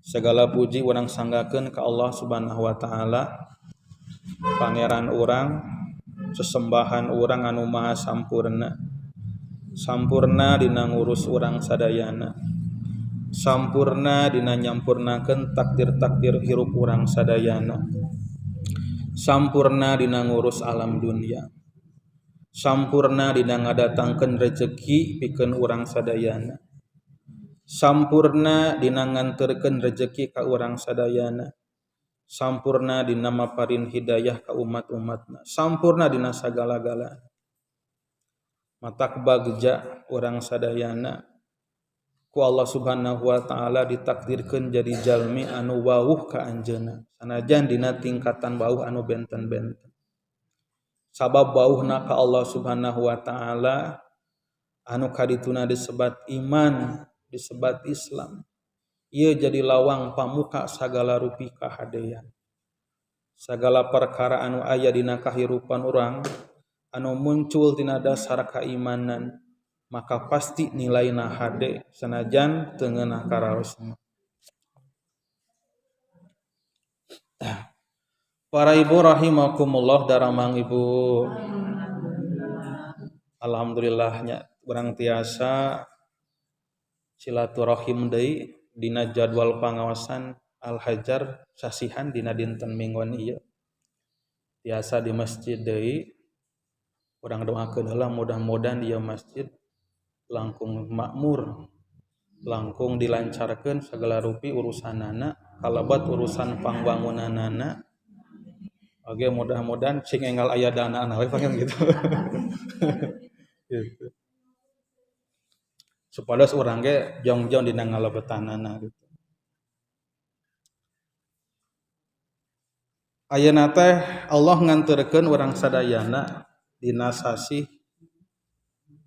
Segala puji urang sanggakeun ka Allah Subhanahu wa taala, Pangeran urang, sesembahan urang anu maha sampurna. Sampurna dina ngurus urang sadayana. Sampurna dina nyampurnakeun takdir-takdir hirup urang sadayana. Sampurna dina ngurus alam dunia. Sampurna dina ngadatangkeun rejeki pikeun urang sadayana. Sampurna dina nganterkeun rejeki ka urang sadayana. Sampurna dina maparin hidayah ka umat-umatna. Sampurna dina sagala-galana. Matak bagja urang sadayana ku Allah Subhanahu wa taala ditakdirkeun jadi jalmi anu wawuh ka anjeunna sanajan dina tingkatan wawuh anu benten-benten. Sabab wawuhna ka Allah Subhanahu wa taala anu kadituna disebat iman, disebat Islam. Ieu jadi lawang pamuka sagala rupi kahadean. Sagala perkara anu aya dina kahirupan urang anu muncul tina dasar keimanan, maka pasti nilaina hade sanajan teu ngeunah karaosna. Para ibu rahimakumullah, daramang ibu. Alhamdulillahnya urang tiasa silaturahim deui dina jadwal pangawasan Al Hajar sasihan dina dinten mingguan ieu. Tiasa di masjid deui. Urang doakeun heula mudah-mudahan ieu masjid langkung makmur, langkung dilancarkeun segala rupi urusanana, kalabat urusan pangbangunanana. Oke, mudah-mudahan cing enggal aya dana we panggil gitu. Gitu. Supados urang ge jong-jong dina ngalebetanana gitu. Ayeuna teh Allah nganterkeun urang sadayana dina sasih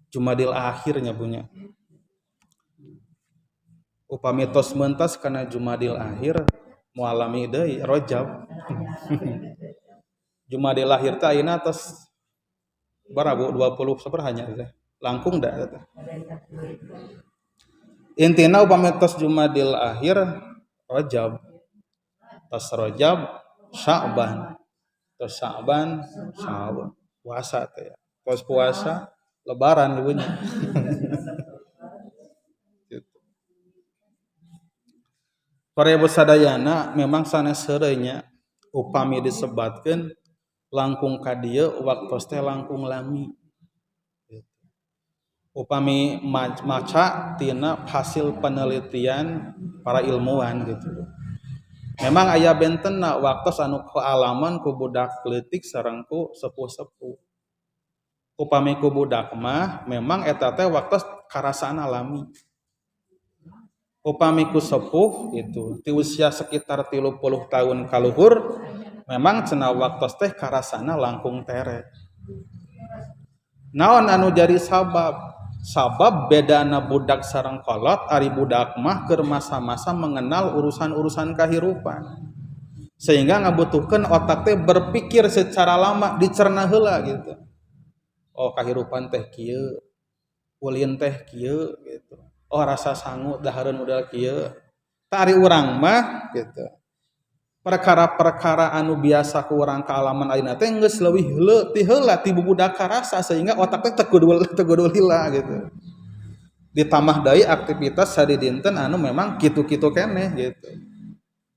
Jumadil akhirnya punya. Upami tos mentas kana Jumadil akhir mualami deui Rajab. Jumadil akhir teh ayeuna tos barabu 20 sabaraha nya teh. Langkung da teh. Intina upami tos Jumadil akhir Rajab. Tos Rajab Sya'ban. Tos Sya'ban Syawal. Puasa teh ya. Tos puasa lebaran ibunya. Gitu. Para ibu sadayana memang sanes heureuy upami disebatkeun langkung ka dieu waktos teh langkung lami. Gitu. Upami maca tina hasil penelitian para ilmuwan gitu. Memang aya bentenna waktos anu kaalaman ku budak leutik sareng ku sepuh-sepuh. Upami ku budak mah memang eta teh waktos karasaan alami. Upami ku sepuh gitu, ti usia sekitar 30 tahun kaluhur memang cenah waktos teh karasana langkung tere. Naon anu jadi sabab? Sabab bedana budak sareng kolot, ari budak mah keur masa-masa mengenal urusan-urusan kahirupan. Sehingga ngabutuhkeun otak teh berpikir secara lama, dicerna heula gitu. Oh kahirupan teh kieu, ulin teh kieu gitu. Oh rasa sangu dahareun model kieu. Tah ari urang mah gitu. Perkara-perkara anu biasa ku urang kaalaman ayeuna teh geus leuwih heula ti heula ti bubudak karasa sehingga otak teh teu kudu lila gitu. Ditambah deui aktivitas sadidinten anu memang kitu-kitu keneh gitu.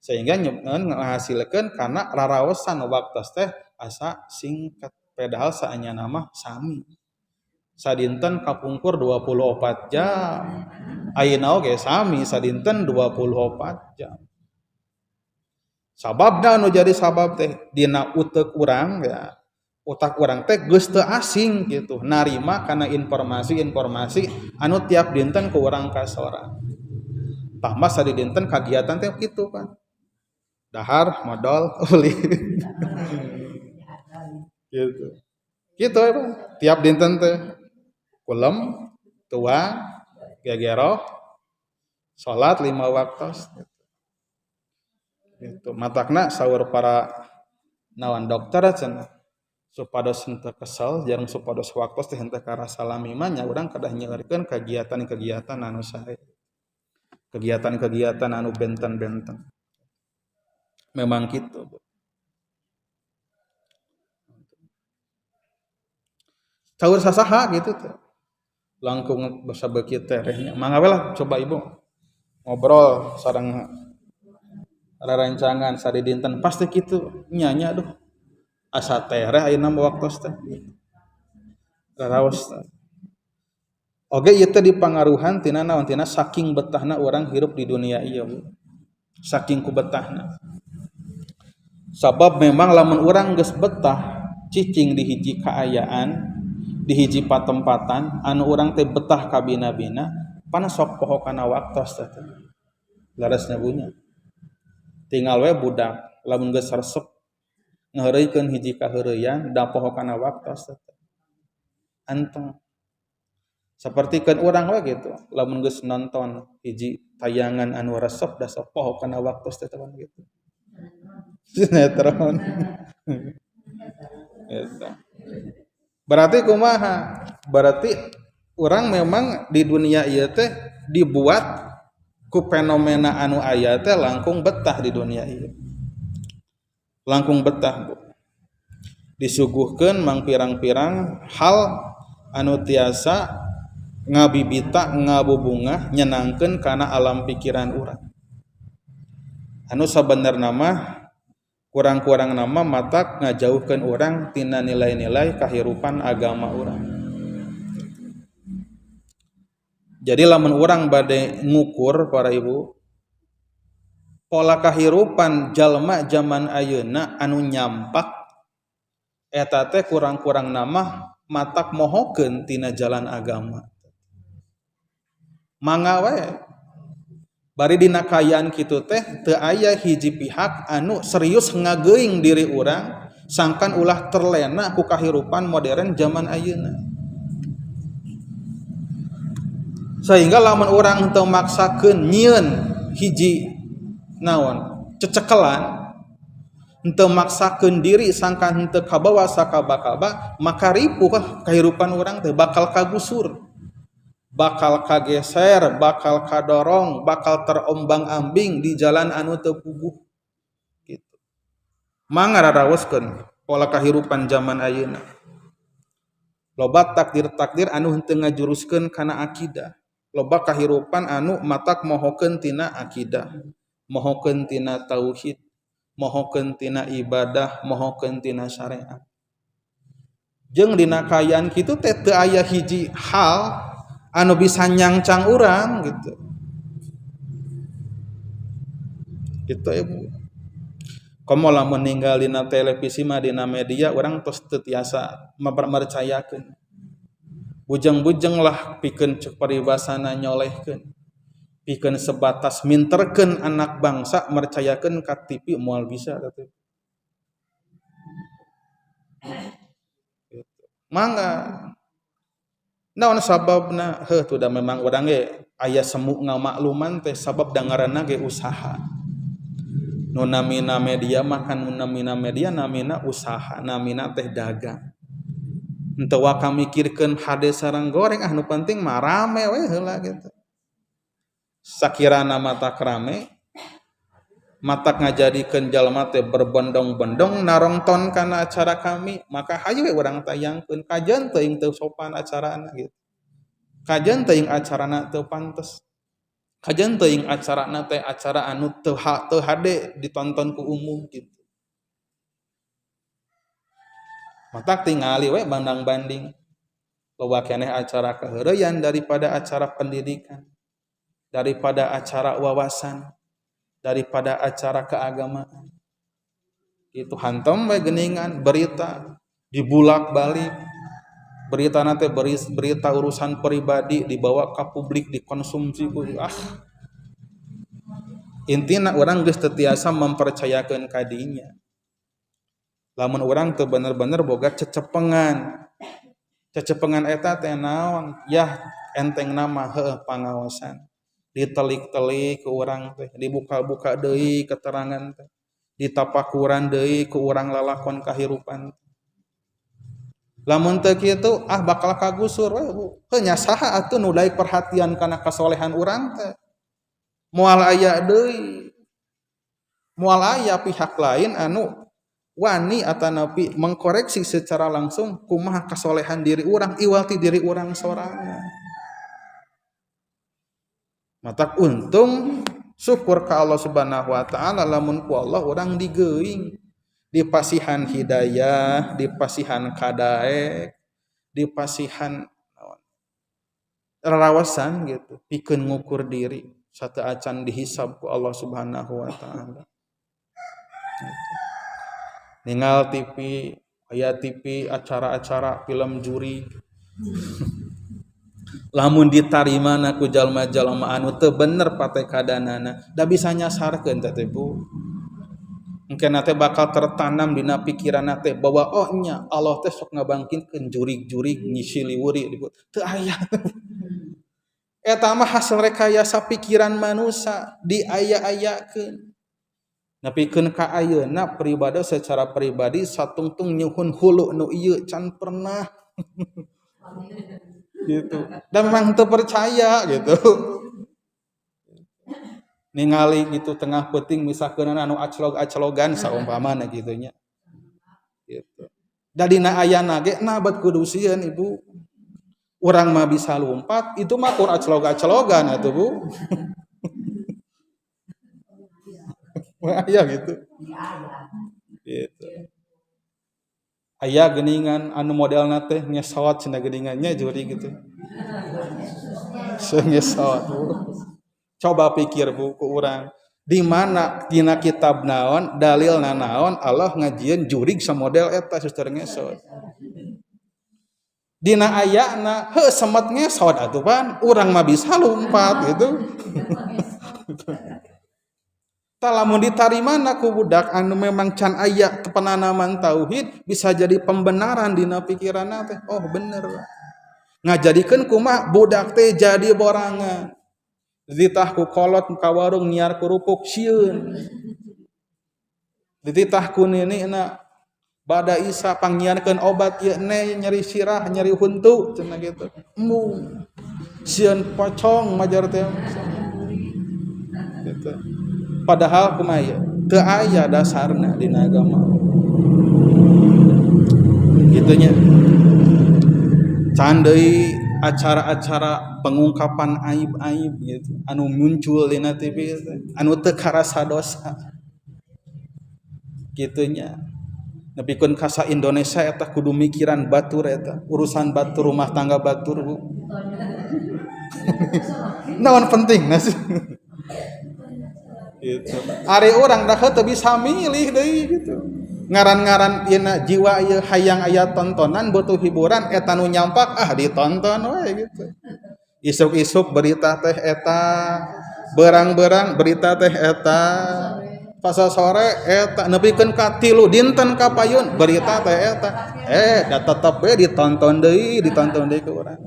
Sehingga ngahasilkeun kana raraosan waktos teh asa singkat padahal saanyana mah sami. Sadinten kapungkur 24 jam. Ayeuna oge sami sadinten 24 jam. Sababna anu jadi sabab teh dina utek urang ya, otak urang teh geus teu asing gitu narima kana informasi-informasi anu tiap dinten ku urang kasorang. Tambah sadidinten kagiatan teh kitu kan. Dahar modal ulin. Gitu. Gitu ya, Pak. Tiap dinten teh kulem, tua, gegeroh, salat 5 waktu. Gitu. Matakna saur para nawan dokter cenah supados henteu kesel jarang supados waktos teh henteu karasa lami mah nya urang kedah nyeurkeun kegiatan-kegiatan anu sae. Kegiatan-kegiatan anu benten-benten. Memang gitu, Bu. Caur sasaha gitu tuh. Langkung basa beuki terehnya. Mangga we lah coba ibu ngobrol sareng rarancangan sadidinten pasti kitu nya nya aduh asa tereh ayeuna mah waktos teh. Raraos teh. Oge ieu teh dipangaruhan tina naon tina saking betahna urang hirup di dunia ieu, Bu. Saking kubetahna. Sabab memang lamun urang geus betah cicing di hiji kaayaan, di hiji patempatan anu urang teh betah kabina-bina, pan sok poho kana waktos teh. Larasna bunya. Tinggal we budak lamun geus resep ngaheureuykeun hiji kaheureuyan da poho kana waktos teh. Anteng. Sapertikeun urang we gitu, lamun geus nonton hiji tayangan anu resep da sok poho kana waktos teh teman gitu. Sinetron. Gitu. Berarti kumaha? Berarti orang memang di dunia ieu teh dibuat ku fenomena anu aya teh langkung betah di dunia ieu. Langkung betah, Bu. Disuguhkeun mang pirang-pirang hal anu tiasa ngabibita ngabubungah nyenangkeun kana alam pikiran urang. Anu sabenerna mah kurang-kurang nama matak ngajauhkeun urang tina nilai-nilai kahirupan agama urang. Jadi lamun urang bade ngukur para ibu pola kahirupan jalma zaman ayeuna anu nyampak eta teh kurang-kurang nama matak mohokeun tina jalan agama. Mangga we bari dina kaayaan kitu teh teu aya hiji pihak anu serius ngageuing diri urang sangkan ulah terlena ku kahirupan modern zaman ayeuna. Sehingga lamun urang teu maksakeun nyieun hiji naon cecekelan, henteu maksakeun diri sangkan henteu kabawa sakaba-kaba, maka ripuh kahirupan urang teh bakal kagusur, bakal kageser, bakal kadorong, bakal terombang-ambing di jalan anu teu puguh gitu. Mangga raraoskeun pola kahirupan zaman ayeuna. Loba takdir-takdir anu henteu ngajuruskeun kana akidah. Loba kahirupan anu matak mohokeun tina akidah, mohokeun tina tauhid, mohokeun tina ibadah, mohokeun tina syariat. Jeung dina kaayaan kitu teh teu aya hiji hal anu bisa nyangcang urang gitu. Gitu ibu. Komo lamun ninggal dina televisi mah dina media urang tos teu tiasa mercayakeun. Bujeng-bujeng lah pikeun cek paribasana nyolehkeun. Pikeun sebatas minterkeun anak bangsa mercayakeun ka TV moal bisa teh. Gitu. Mangga. Naon sababna? Heuh tuh da memang urang ge aya semu ngamakluman teh sabab dangaranna ge usaha. Nu namina media mah kan nu namina media namina usaha, namina teh dagang. Henteu waka mikirkeun hade sareng goreng, ah nu penting mah rame we heula gitu. Sakirana matak rame, matak ngajadikeun jalma teh berbondong-bondong narongton kana acara kami, maka hayu we urang tayangkeun kajeun teuing teu sopan acarana gitu. Kajeun teuing acarana teu pantes. Kajeun teuing acarana teh acara anu teu hade ditonton ku umum gitu. Matak tingali we bandang-banding. Loba keneh acara kaheureuyan daripada acara pendidikan, daripada acara wawasan, daripada acara keagamaan. Itu hantam we geningan berita dibulak-balik. Berita nate berita urusan pribadi dibawa ke publik dikonsumsi ku ah. Intina urang geus teu tiasa mempercayakeun ka dinya. Lamun urang teu bener-bener boga cecepengan. Cecepengan eta teh naon? Yah enteng nama heuh pangaosan. Ditelik-telik ku urang teh, dibuka-buka deui keterangan teh, ditapakuran deui ku urang lalakon kahirupan. Lamun teu kitu ah bakal kagusur we Bu. Heuh nya saha atuh nu daek perhatian kana kasolehan urang teh. Moal aya deui, moal aya pihak lain anu wani atanapi mengkoreksi secara langsung kumaha kasolehan diri urang iwal ti diri urang sorangan. Matak untung syukur ka Allah Subhanahu wa taala lamun ku Allah urang digeuing, dipasihan hidayah, dipasihan kadaek, dipasihan rarawasan gitu, pikeun ngukur diri sateuacan dihisab ku Allah Subhanahu wa taala. Gitu. Ningal TV, aya TV acara-acara film juri. Lamun ditarimana ku jalma-jalma anu teu bener patekadanana, da bisa nyasarkeun teh Bu. Engke teh bakal tertanam dina pikiranna teh bahwa oh nya Allah teh sok ngabangkitkeun jurig-jurig nyisiliwuri teu aya. Eta mah hasil rekayasa pikiran manusia diaya-ayakeun. Nepikeun ka ayeuna pribadi secara pribadi satungtung nyuhun hulu nu ieu can pernah. Gitu. Dan memang teu percaya gitu. Ningali gitu tengah peuting misalkeun anu aclog-aclogan saumpamana kitu nya. Gitu. Da dina ayana ge nah bet kudu sieun Ibu. Urang mah bisa lompat, itu mah kur aclog-aclogan atuh Bu. Aya gitu. Gitu. Aya geuningan anu modelna teh ngesot cenah geuningannya juri gitu. Ngesot. Coba pikir Bu ku urang. Di mana dina kitab naon, dalilna naon Allah ngajieun jurig samodel eta suster ngesot. Dina ayana heuh semet ngesot atuh pan, urang mah bisa lompat gitu. Lamun ditarimana ku budak anu memang can aya penanaman tauhid bisa jadi pembenaran dina pikiranna teh. Oh bener. Ngajadikeun kumaha budak teh jadi borangan. Dititah ku kolot ka warung nyiar kerupuk sieun. Dititah ku ninina bada isa pangnyiarkeun obat ieu ne nyeri sirah nyeri huntu cenah kitu. Embung. Sieun pocong majar teh. Gitu. Padahal kumaha ieu teu aya dasarna dina agama. Kitu nya. Can deui acara-acara pengungkapan aib-aib gitu anu muncul dina TV teh anu teu karasa dosa. Kitu nya. Nepikeun ka sa Indonesia eta kudu mikiran batur eta, urusan batur rumah tangga batur Bu. Naon pentingna sih? Gitu. Ari urang dah teu bisa milih deui gitu. Ngaran-ngaran ieu jiwa ieu hayang aya tontonan butuh hiburan eta nu nyampak ah ditonton we gitu. Isuk-isuk berita teh eta, berang-berang berita teh eta, pasal sore eta nepikeun ka 3 dinten ka payun berita teh eta. Da tetep we ditonton deui ku urang.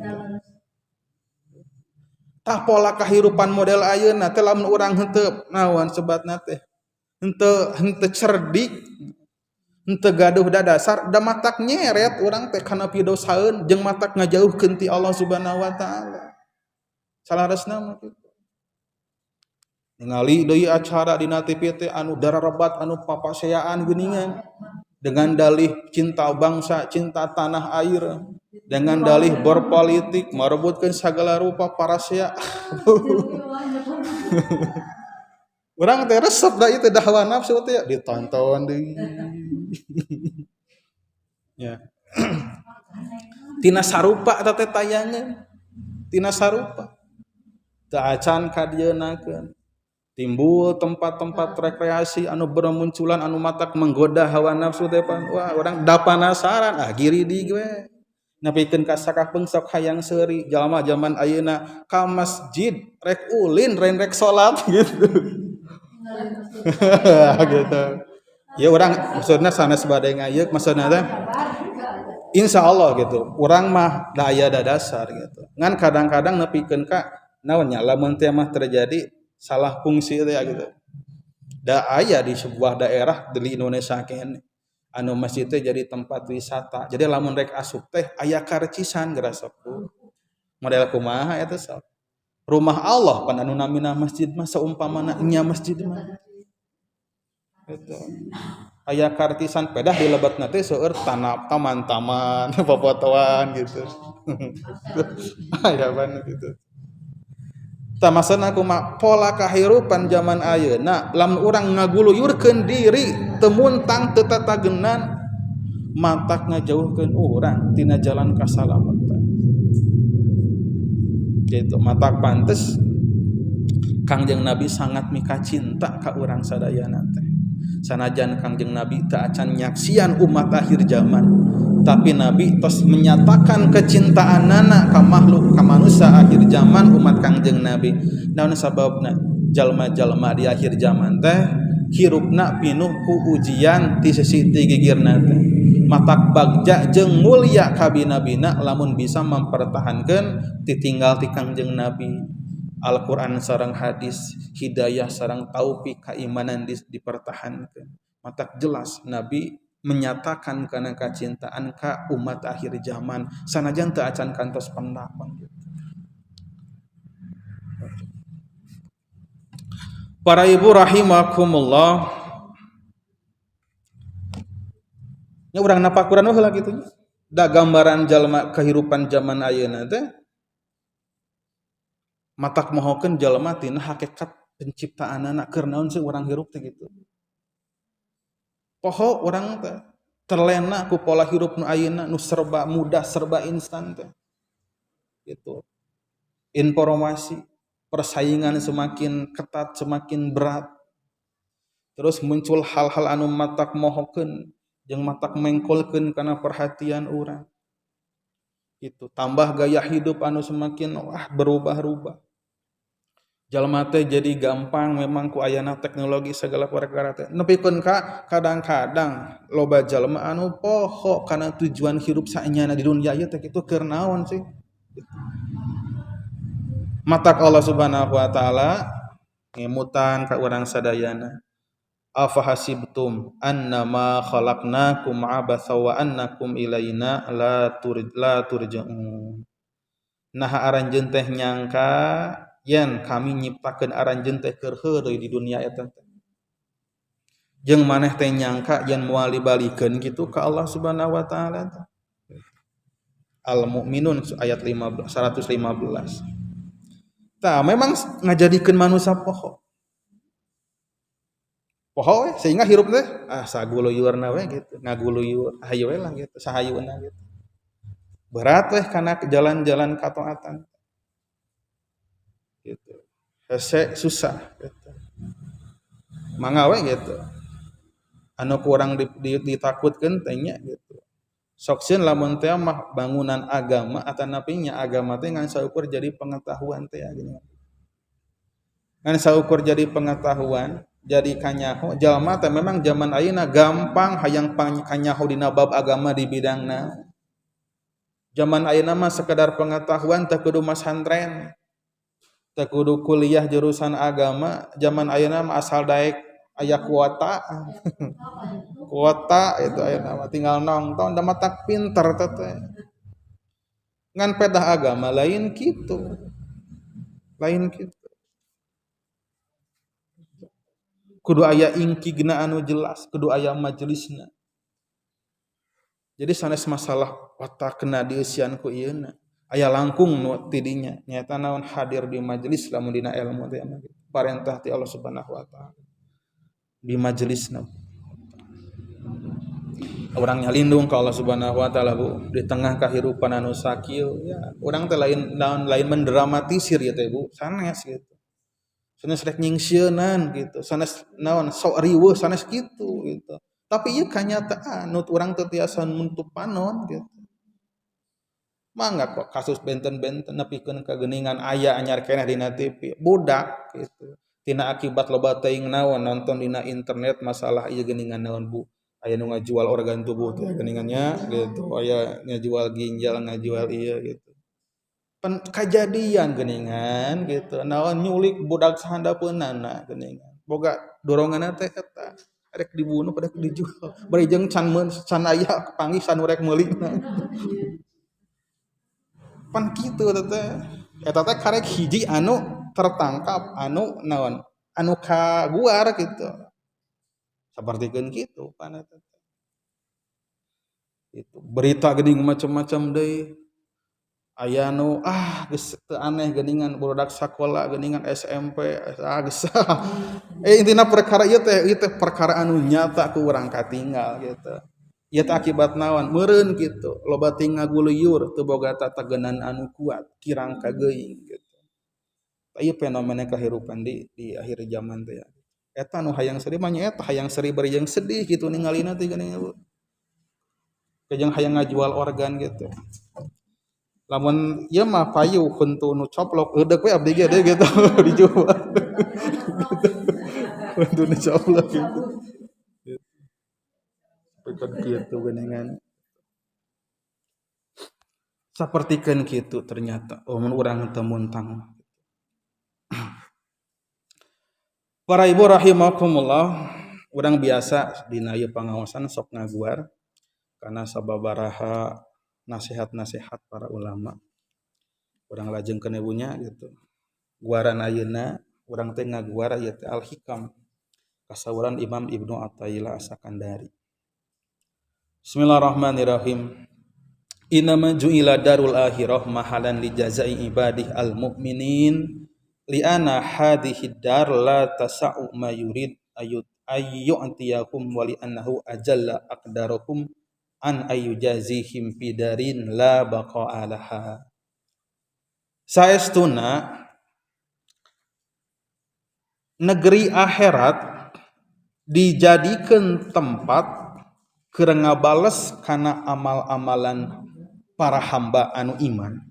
Tah pola kahirupan model ayeuna teh lamun urang henteu naon sebatna teh henteu cerdik henteu gaduh dadasar da matak nyeret urang teh kana pidosaeun jeung matak ngajauhkeun ti Allah Subhanahu wa taala. Salaresna mah kitu. Ningali deui acara dina TV teh anu dararebat anu papaseaan geuningan dengan dalih cinta bangsa, cinta tanah air, dengan dalih berpolitik merebutkan segala rupa parasea. Urang teh resep da ieu teh hawa nafsu teh ditonton deui. Ya. Tina sarupa eta teh tayangan. Tina sarupa. Teu acan kadieunakeun. Timbul tempat-tempat rekreasi anu bermunculan anu matak menggoda hawa nafsu teh pan. Wah, urang da panasaran ah giridi we. Nepikeun ka sakapeung sok hayang seuri jalma zaman ayeuna ka masjid rek ulin rek salat gitu. Gitu. Ya urang maksudna sanes bade ngayeuk maksudna teh insyaallah gitu. Urang mah da aya dasar gitu. Ngan kadang-kadang nepikeun ka naon nya lamun teh mah terjadi salah fungsi teh gitu. Da aya di sebuah daerah di Indonesia kene anu masjid teh jadi tempat wisata. Jadi lamun rek asup teh aya karcisan geura sok. Model kumaha eta sok. Rumah Allah pan anu namina masjid mah saumpamana nya masjid mah. Gitu. Aya kartisan pedah di lebatna teh seueur tanah taman-taman popotoan gitu. Aya ban gitu. Tah maksudna kumaha pola kahirupan zaman ayeuna lamun urang ngaguluyurkeun diri teu muntang teu tatagenan matak ngajauhkeun urang tina jalan kasalamatan. Gitu matak pantes Kangjeng Nabi sangat mika cinta ka urang sadayana teh. Sanajan Kangjeng Nabi teu acan nyaksian umat akhir zaman, tapi Nabi tos menyatakan kecintaanana ka makhluk ka manusia akhir zaman umat Kangjeng Nabi. Naon sababna? Jalma-jalma di akhir zaman teh hirupna pinuh ku ujian ti sisi ti gigirna teh. Matak bagja jeung mulia kabina-bina lamun bisa mempertahankan titinggal ti Kangjeng Nabi. Al-Quran sareng hadis, hidayah sareng taufik keimanan dipertahankan. Matak jelas Nabi menyatakan kana kacintaan ka umat akhir zaman sanajan teu acan kantos pendapat gitu. Para ibu rahimakumullah. Nya urang napakuran heula kitu nya. Da gambaran jalma kehidupan zaman ayeuna teh matak mohokeun jalma tina hakikat penciptaanana keur naon sih urang hirup teh gitu. Poho urang teh terlena ku pola hirup nu ayeuna nu serba mudah, serba instan teh. Gitu. Informasi, persaingan semakin ketat, semakin berat. Terus muncul hal-hal anu matak mohokeun jeung matak mengkolkeun kana perhatian urang. Gitu. Tambah gaya hidup anu semakin wah berubah-ubah. Jalma teh jadi gampang memang ku ayana teknologi segala perkara teh. Nepikeun ka kadang-kadang loba jalma anu poho kana tujuan hirup saenyana di dunia ieu teh kitu keur naon sih. Gitu. Matak Allah Subhanahu wa taala ngemutan ka urang sadayana. Afahasibtum annama khalaqnakum abatha wa annakum ilaina la turja'un. Nah aranjeun teh nyangka yen kami nyiptakeun aranjeun teh keur heureuy di dunia eta teh. Jeung maneh teh nyangka yen moal dibalikeun kitu ka Allah Subhanahu wa taala teh. Al-Mu'minun ayat 115. Tah memang ngajadikeun manusia poho. Poho we sehingga hirup teh ah saguluyurna we gitu, ngaguluyur hayu we lah gitu, sahayuna gitu. Berat weh kana jalan-jalan kataatan. Gitu. Hese susah gitu. Mangga we gitu. Anu kurang ditakutkeun teh nya gitu. Sok sieun lamun teh mah bangunan agama atanapi nya agama teh ngan saukur jadi pengetahuan teh gini. Ngan saukur jadi pengetahuan, jadi kanyaho jalma teh memang zaman ayeuna gampang hayang kanyaho dina bab agama di bidangna. Zaman ayeuna mah sekedar pengetahuan teh kudu masantren. Teu kudu kuliah jurusan agama, zaman ayeuna mah asal daek aya kuota. Kuota itu ayeuna mah tinggal nonton da matak pinter teh. Ngan pedah agama lain kitu. Lain kitu. Kudu aya ingkigna anu jelas, kudu aya majelisna. Jadi sanes masalah otakna dieusian ku ieuna. Aya langkung nu tidinya nyaeta naon hadir di majelis lamun dina ilmu teh mah parentah ti Allah Subhanahu wa taala. Di majelisna. Urang nyalindung ka Allah Subhanahu wa taala Bu, di tengah kahirupan anu sakieu ya urang teh lain naon lain mendramatisir ya teh Bu, sanes gitu. Sanes rek nyingsieunan gitu, sanes naon sok riweuh sanes kitu gitu. Tapi ieu kanyataan nu urang teu tiasa nutup panon gitu. Mangga kok kasus benten-benten nepikeun ka geuningan aya anyar keneh dina TV budak gitu. Tina akibat loba teuing naon nonton dina internet masalah ieu geuningan naon Bu. Aya nu ngajual organ tubuh teh geuningannya gitu, aya ngajual ginjal, ngajual ieu gitu. Pan kajadian geuningan gitu. Naon nyulik budak sahandapeunana geuningan. Boga doronganna teh eta rek dibunuh rek dijual. Bari jeung can can aya panggih sanu rek meulina. Pan kitu teh. Eta teh karek hiji anu tertangkap anu naon anu kaguar gitu. Sapertikeun kitu pan eta teh. Itu berita geuning macam-macam deui. Aya nu geus teu aneh geuningan budak sakola geuningan SMP geus. Intina perkara ieu teh perkara anu nyata ku urang katinggal gitu. Ieu teh akibat naon meureun kitu loba ting ngaguluyur teu boga tatagenan anu kuat kirang kageuing gitu. Ieu fenomena kahirupan di akhir zaman teh ya. Eta nu hayang sedih mah nya eta hayang seri bari jeung sedih kitu ningalina teh geuning Bu. Kejeng hayang ngajual organ gitu. Lamun ieu mah payu huntu nu coplok eudek we abdi ge deui gitu dijual. Huntu nu coplok gitu. Sapertikeun kitu geuningan. Sapertikeun kitu ternyata mun urang teu muntang. Para ibu rahimakumullah, urang biasa dina ieu pangaosan sok ngaguar karena sababaraha nasihat-nasihat para ulama. Urang lajengkeun ibunya gitu. Guaran ayeuna urang teh ngaguar ieu teh Al-Hikam kasauran Imam Ibnu Athaillah As-Sakandari. Bismillahirrahmanirrahim. Innama ju'ila darul akhirah mahalan li jazai ibadih al-mu'minin li'anna hadhihi dar la tasa'u ma yurid ayut ayyu'tiyahum wa li'annahu ajalla aqdaruhum an ayyujazihim fidarin la baqa'a laha. Saestuna negeri akhirat dijadikan tempat keur ngabales kana amal-amalan para hamba anu iman.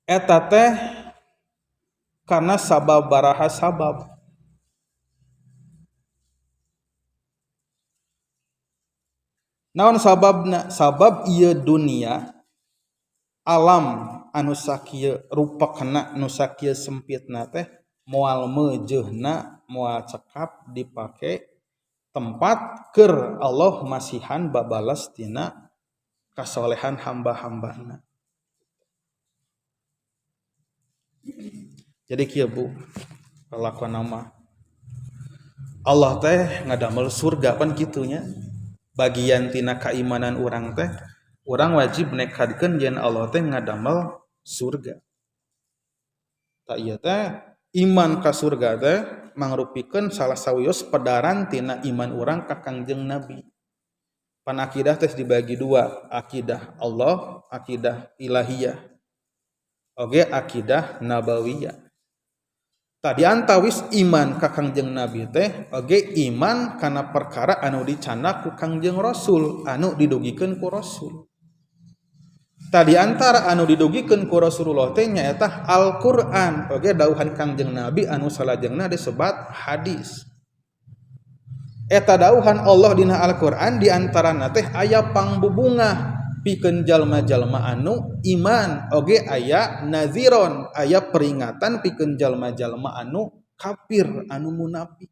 Eta teh karena sabab baraha sabab. Naon sababna? Sabab ieu dunia alam anu sakieu rupakna nu sakieu sempitna teh moal meujeuhna moal cekap dipake tempat keur Allah masihan babales tina kasolehan hamba-hambana. Jadi kieu Bu, kalakuan mah Allah teh ngadamel surga pan kitunya. Bagian tina keimanan urang teh urang wajib nekadkeun yen Allah teh ngadamel surga. Tak ieu teh iman ka surga teh mangrupikeun salah sawios pedaran tina iman urang ka Kangjeng Nabi. Pan akidah teh dibagi dua, akidah Allah, akidah ilahiyah. Oge akidah nabawiyah. Tadi antawis iman ka Kangjeng Nabi teh oge iman kana perkara anu dicandak ku Kangjeng Rasul, anu didugikeun ku Rasul. Tadi antara anu didugikeun ku Rasulullah teh nyaeta Al-Qur'an, oge dawuhan Kangjeng Nabi anu salajengna disebat hadis. Eta dawuhan Allah dina Al-Qur'an di antarana teh aya pangbubungah pikeun jalma-jalma anu iman, oge aya naziron, aya peringatan pikeun jalma-jalma anu kafir, anu munafik.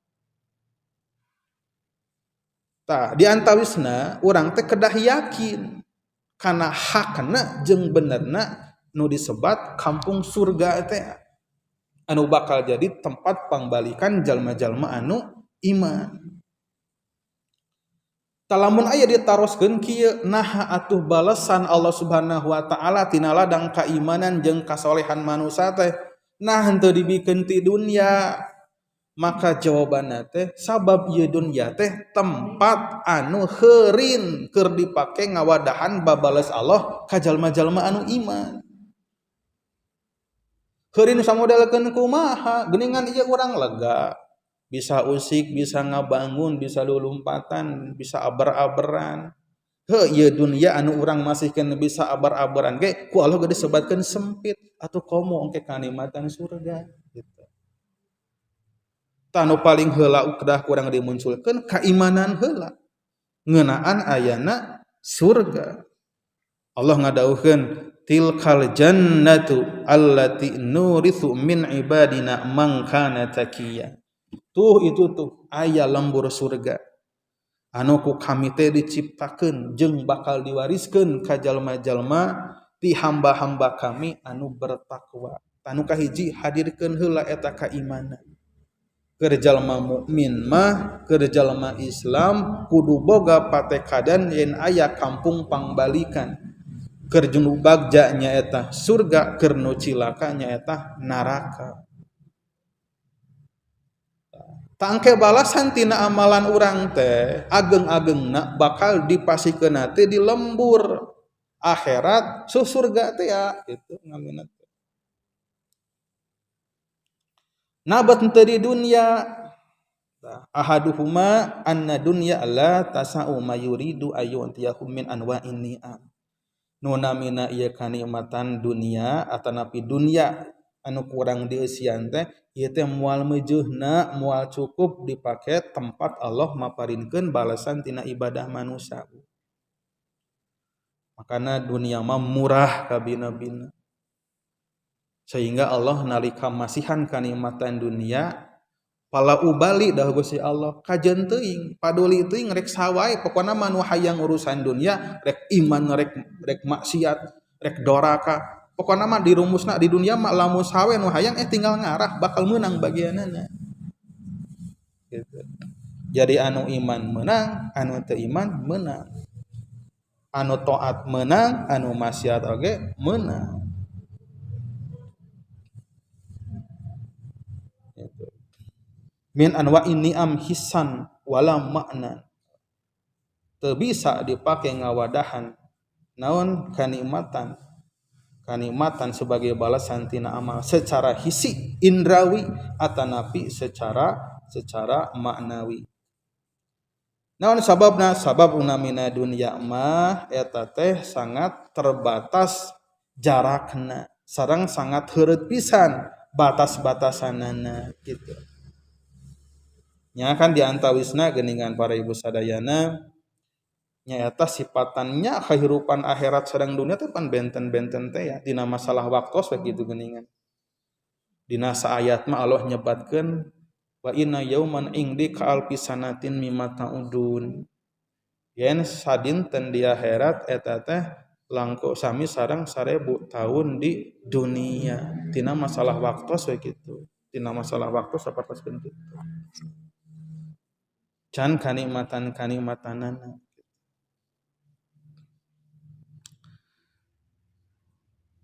Tah di antawisna urang teh kedah yakin kana hakna jeung benerna nu disebat kampung surga teh anu bakal jadi tempat pangbalikan jalma-jalma anu iman. Talamun aya ditaroskeun kieu naha atuh balesan Allah Subhanahu wa taala tina ladang kaimanan jeung kasolehan manusia teh nah henteu dibikeun ti dunya. Maka jawabanna teh sabab ieu dunya teh tempat anu heurin keur dipake ngawadahan babales Allah ka jalma-jalma anu iman. Heurin samodelkeun kumaha geuningan ieu urang lega. Bisa usik, bisa ngabangun, bisa lulumpatan, bisa abar-aberan. Heuh ieu dunya anu urang masih keneh bisa abar-aberan ge ku Allah ge disebatkeun sempit atuh komo engke kanikmatan surga gitu. Tah nu paling heula kedah kurang dimunculkeun kaimanan heula. Ngeunaan ayana surga. Allah ngadawuhkeun tilkal jannatu allati nurithu min ibadina man kana taqiya. Tuh itu tuh aya lembur surga anu ku kami teh diciptakeun jeung bakal diwariskeun ka jalma-jalma Ti hamba-hamba kami anu bertakwa. Anu kahiji hadirkeun heula eta kaimanan. Keur jalma mukmin mah, keur jalma Islam kudu boga patekadan yen aya kampung pangbalikan. Keur nu bagja nyaeta surga, keur nu cilaka nyaeta neraka. Tangke balasan tina amalan urang teh ageng-agengna bakal dipasikeunna teh di lembur akhirat su surga teh ya gitu ngamina teh. Nabat teu di dunya ahaduhuma anna dunya la tasa'u ma yuridu ayyu'tiyahum min anwa'in ni'am. Nu namina ieu kanikmatan dunia atanapi dunya anu kurang dieusian teh ieu teh moal meujeunna moal cukup dipake tempat Allah maparinkeun balasan tina ibadah manusia. Makana dunia mah murah kabina-bina. Sehingga Allah nalika masihan kanikmatan dunia pala ubali dah Gusti Allah kajeun teuing paduli teuing rek sawae pokona mah nu hayang urusan dunia rek iman rek maksiat rek doraka pokona mah dirumusna di dunia mah lamun sawe nu hayang tinggal ngarah bakal meunang bagianana gitu. Jadi anu iman meunang, anu teu iman meunang, anu taat meunang, anu maksiat oge meunang. Gitu. Min anwa'in ni'am hisan wala makna. Teu bisa dipake ngawadahan naon kanikmatan. Kanikmatan sebagai balasan tina amal secara hisi indrawi atanapi secara maknawi. Naon sababna? Sabab unamina dunya mah eta teh sangat terbatas jarakna, sareng sangat heureut pisan batas-batasanana gitu. Nya kan diantawisna geuningan para ibu sadayana nyaeta sipatannya kehidupan akhirat sareng dunia teh pan benten-benten teh ya dina masalah waktos we kitu geuningan. Dina saayat mah Allah nyebatkeun wa inna yauman indi ka alfi sanatin mimma ta'udun. Yen sadinten di akhirat eta teh langkung sami sareng 1000 tahun di dunia. Tina masalah waktos we kitu. Tina masalah waktos sapertoskeun kitu. Can kanikmatan-kanikmatanana.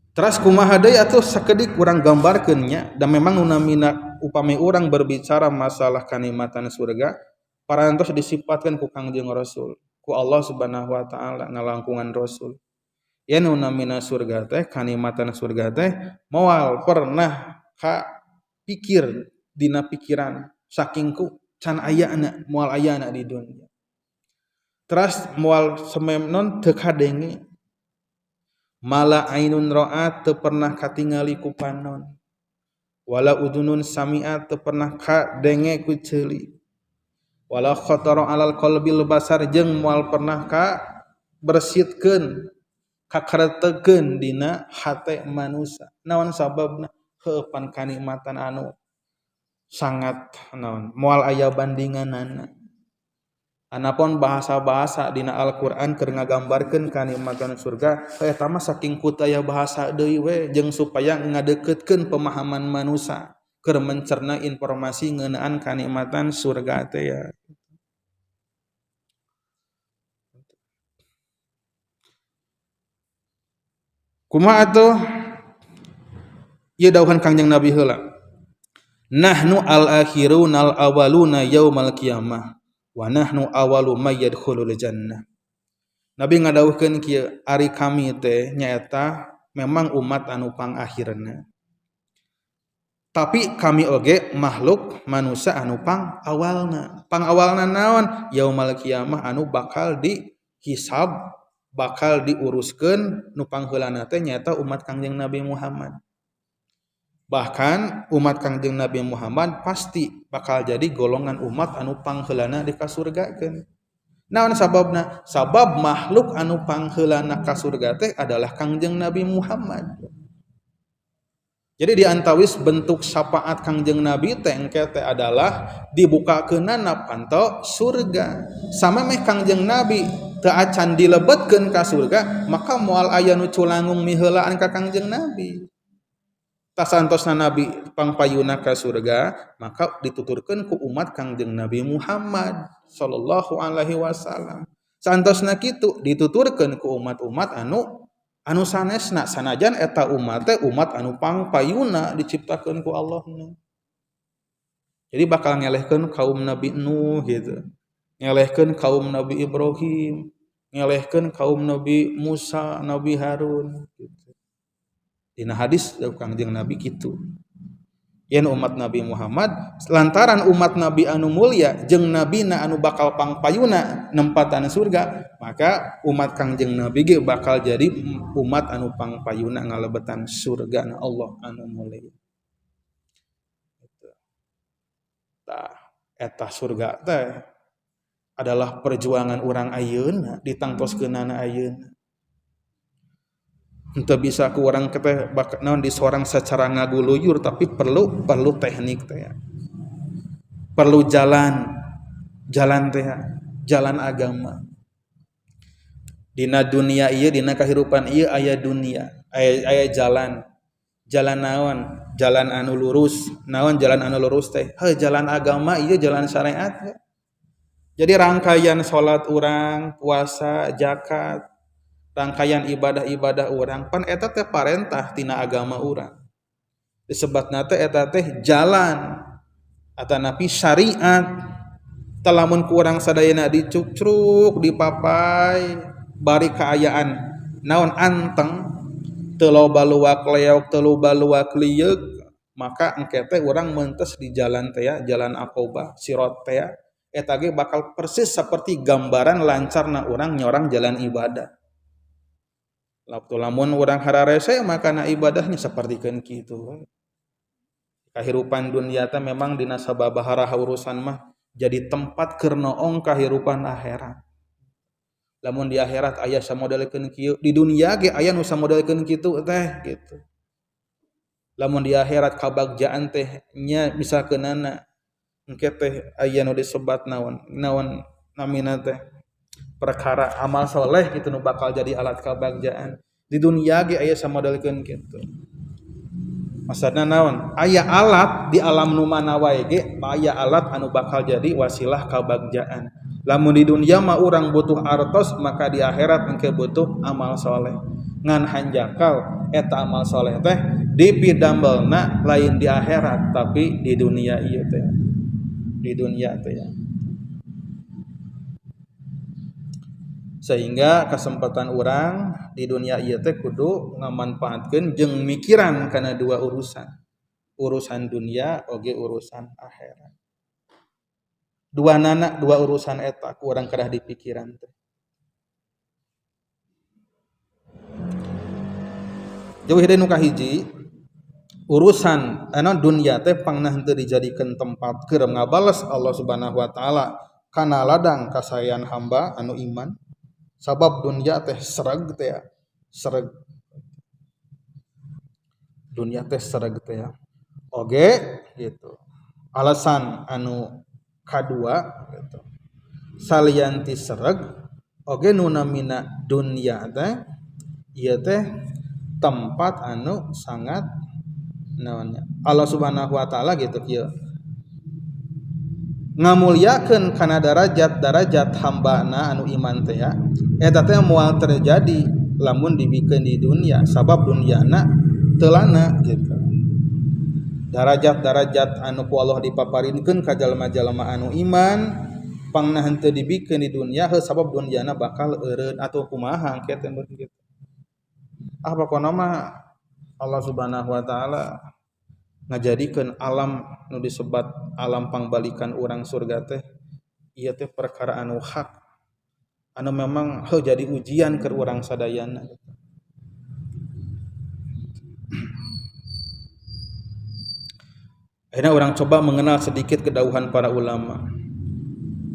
Teras kumaha deui atuh sakedik urang gambarkeun nya, da memang nu namina upami urang berbicara masalah kanikmatan surga parantos disipatkeun ku Kangjeng Rasul, ku Allah Subhanahu wa taala ngalangkungan Rasul. Yen nu namina surga teh kanikmatan surga teh moal pernah ka pikir dina pikiran saking ku can ayana moal ayana di dunia. Teras moal sememnon teu kadenge mala ainun ra'at teu pernah katingali ku panon, wala udunun sami'at teu pernah kadenge ku ceuli, wala khatara alal qalbil basar jeung moal pernah ka bersitkeun kakaretekeun dina hate manusia. Naon sababna? Heupan kanikmatan anu sangat naon moal aya bandinganana. Anapun bahasa-bahasa dina Al-Qur'an keur ngagambarkeun kanikmatan surga eta mah saking kutaya bahasa deui we jeung supaya ngadeukeutkeun pemahaman manusia keur mencerna informasi ngeunaan kanikmatan surga teh ya. Kumaha atuh? Ieu dawuhan Kangjeng Nabi heula. Nahnu al-akhiruna al-awwaluna yaumal qiyamah wa nahnu awwalu may yadkhulul jannah. Nabi ngadawuhkeun kieu, ari kami teh nyaeta memang umat anu pangakhirna. Tapi kami oge makhluk manusia anu pang awalna. Pang awalna naon? Yaumal qiyamah anu bakal dihisab, bakal diuruskeun nu pangheulana teh nyaeta umat Kangjeng Nabi Muhammad. Bahkan umat Kangjeng Nabi Muhammad pasti bakal jadi golongan umat anu pangheulana dikasurgakeun. Naon sababna? Sabab makhluk anu pangheulana ka surga teh adalah Kangjeng Nabi Muhammad. Jadi diantawis bentuk syafaat Kangjeng Nabi teh engke teh adalah dibukakeunana panto surga. Sama meh Kangjeng Nabi teu acan dilebetkeun ka surga maka moal aya nu culangung miheulaan ka Kangjeng Nabi. Tasantosna Nabi pangpayuna ka surga maka dituturkeun ku umat Kangjeng Nabi Muhammad sallallahu alaihi wasallam. Santosna kitu dituturkeun ku umat-umat anu sanesna sanajan eta umat teh umat anu pangpayuna diciptakeun ku Allah. Jadi bakal ngelehkeun kaum Nabi Nuh gitu. Ngelehkeun kaum Nabi Ibrahim, ngelehkeun kaum Nabi Musa, Nabi Harun gitu. Dina hadis Kangjeng Nabi kitu. Yen umat Nabi Muhammad lantaran umat Nabi anu mulia jeung nabina anu bakal pangpayuna nempatan surga, maka umat Kangjeng Nabi ge bakal jadi umat anu pangpayuna ngalebetan surga na Allah anu mulia. Tah eta surga teh adalah perjuangan urang ayeuna ditangtoskeunana ayeuna. Henteu bisa ku urang teh naon disorang secara ngaguluyur tapi perlu teknik teh ya. Perlu jalan teh ya, jalan agama. Dina dunia ieu dina kahirupan ieu aya dunia, aya jalan. Jalan naon? Jalan anu lurus. Naon jalan anu lurus teh? Heuh jalan agama ieu jalan syariat. Jadi rangkaian salat urang, puasa, zakat, rangkaian ibadah-ibadah urang pan eta teh parentah tina agama urang. Disebatna teh eta teh jalan atanapi syariat. Tah lamun ku urang sadayana dicukcruk, dipapai, bari kaayaan naon anteng, teu loba luak leok, teu loba luak lieuk, maka engke teh urang mentes di jalan teh ya, jalan aqobah, sirat teh ya. Eta ge bakal persis seperti gambaran lancarna urang nyorang jalan ibadah. Waktu lamun urang hararese maka na ibadahnya sapertikeun kitu. Kahirupan dunia teh memang dina sababaraha urusan mah jadi tempat keur noong kahirupan akhirat. Lamun di akhirat aya samodelkeun kieu, di dunia ge aya nu samodelkeun kitu teh gitu. Lamun di akhirat kabagjaan teh nya misalkeunana engke teh aya nu disebat naon naon namina teh perkara amal soleh gitu nu bakal jadi alat kabagjaan. Di dunia ge aya samodelkeun kitu. Maksudna naon? Aya alat di alam nu mana wae ge aya alat anu bakal jadi wasilah kabagjaan. Lamun di dunia mah urang butuh artos maka di akhirat engke butuh amal soleh. Ngan hanjakal eta amal soleh teh dipidambelna lain di akhirat tapi di dunia ieu teh. Di dunia teh ya. Sehingga kesempatan urang di dunia ieu teh kudu ngamanfaatkeun jeung mikiran kana dua urusan. Urusan dunia oge urusan akhirat. Dua nana dua urusan eta ku urang kedah dipikiran teh. Jauh deui nu kahiji, urusan anu dunia teh pangna henteu dijadikeun tempat keur ngabales Allah Subhanahu wa taala kana ladang kasaean hamba anu iman. Sabab dunia teh sereg teh ya, sereg. Dunia teh sereg teh ya. Oge gitu. Alasan anu kadua gitu. Salianti sereg oge nu namina dunia teh ieu teh tempat anu sangat naonnya. Allah Subhanahu wa taala gitu kieu. Ngamuliakeun kana darajat-darajat hambana anu iman teh ya. Eta teh moal terjadi lamun dibikeun di dunia sabab duniana teu lana gitu. Darajat-darajat anu ku Allah dipaparinkeun ka jalma-jalma anu iman pangna henteu dibikeun di dunia heuh sabab duniana bakal eureun atau kumaha engke teh gitu. Ah pokona mah Allah Subhanahu wa taala ngajadikeun alam nu disebat alam pangbalikan urang surga teh ieu teh perkara anu hak anu memang heuh jadi ujian keur urang sadayana. Akhirnya orang coba mengenal sedikit kedauhan para ulama.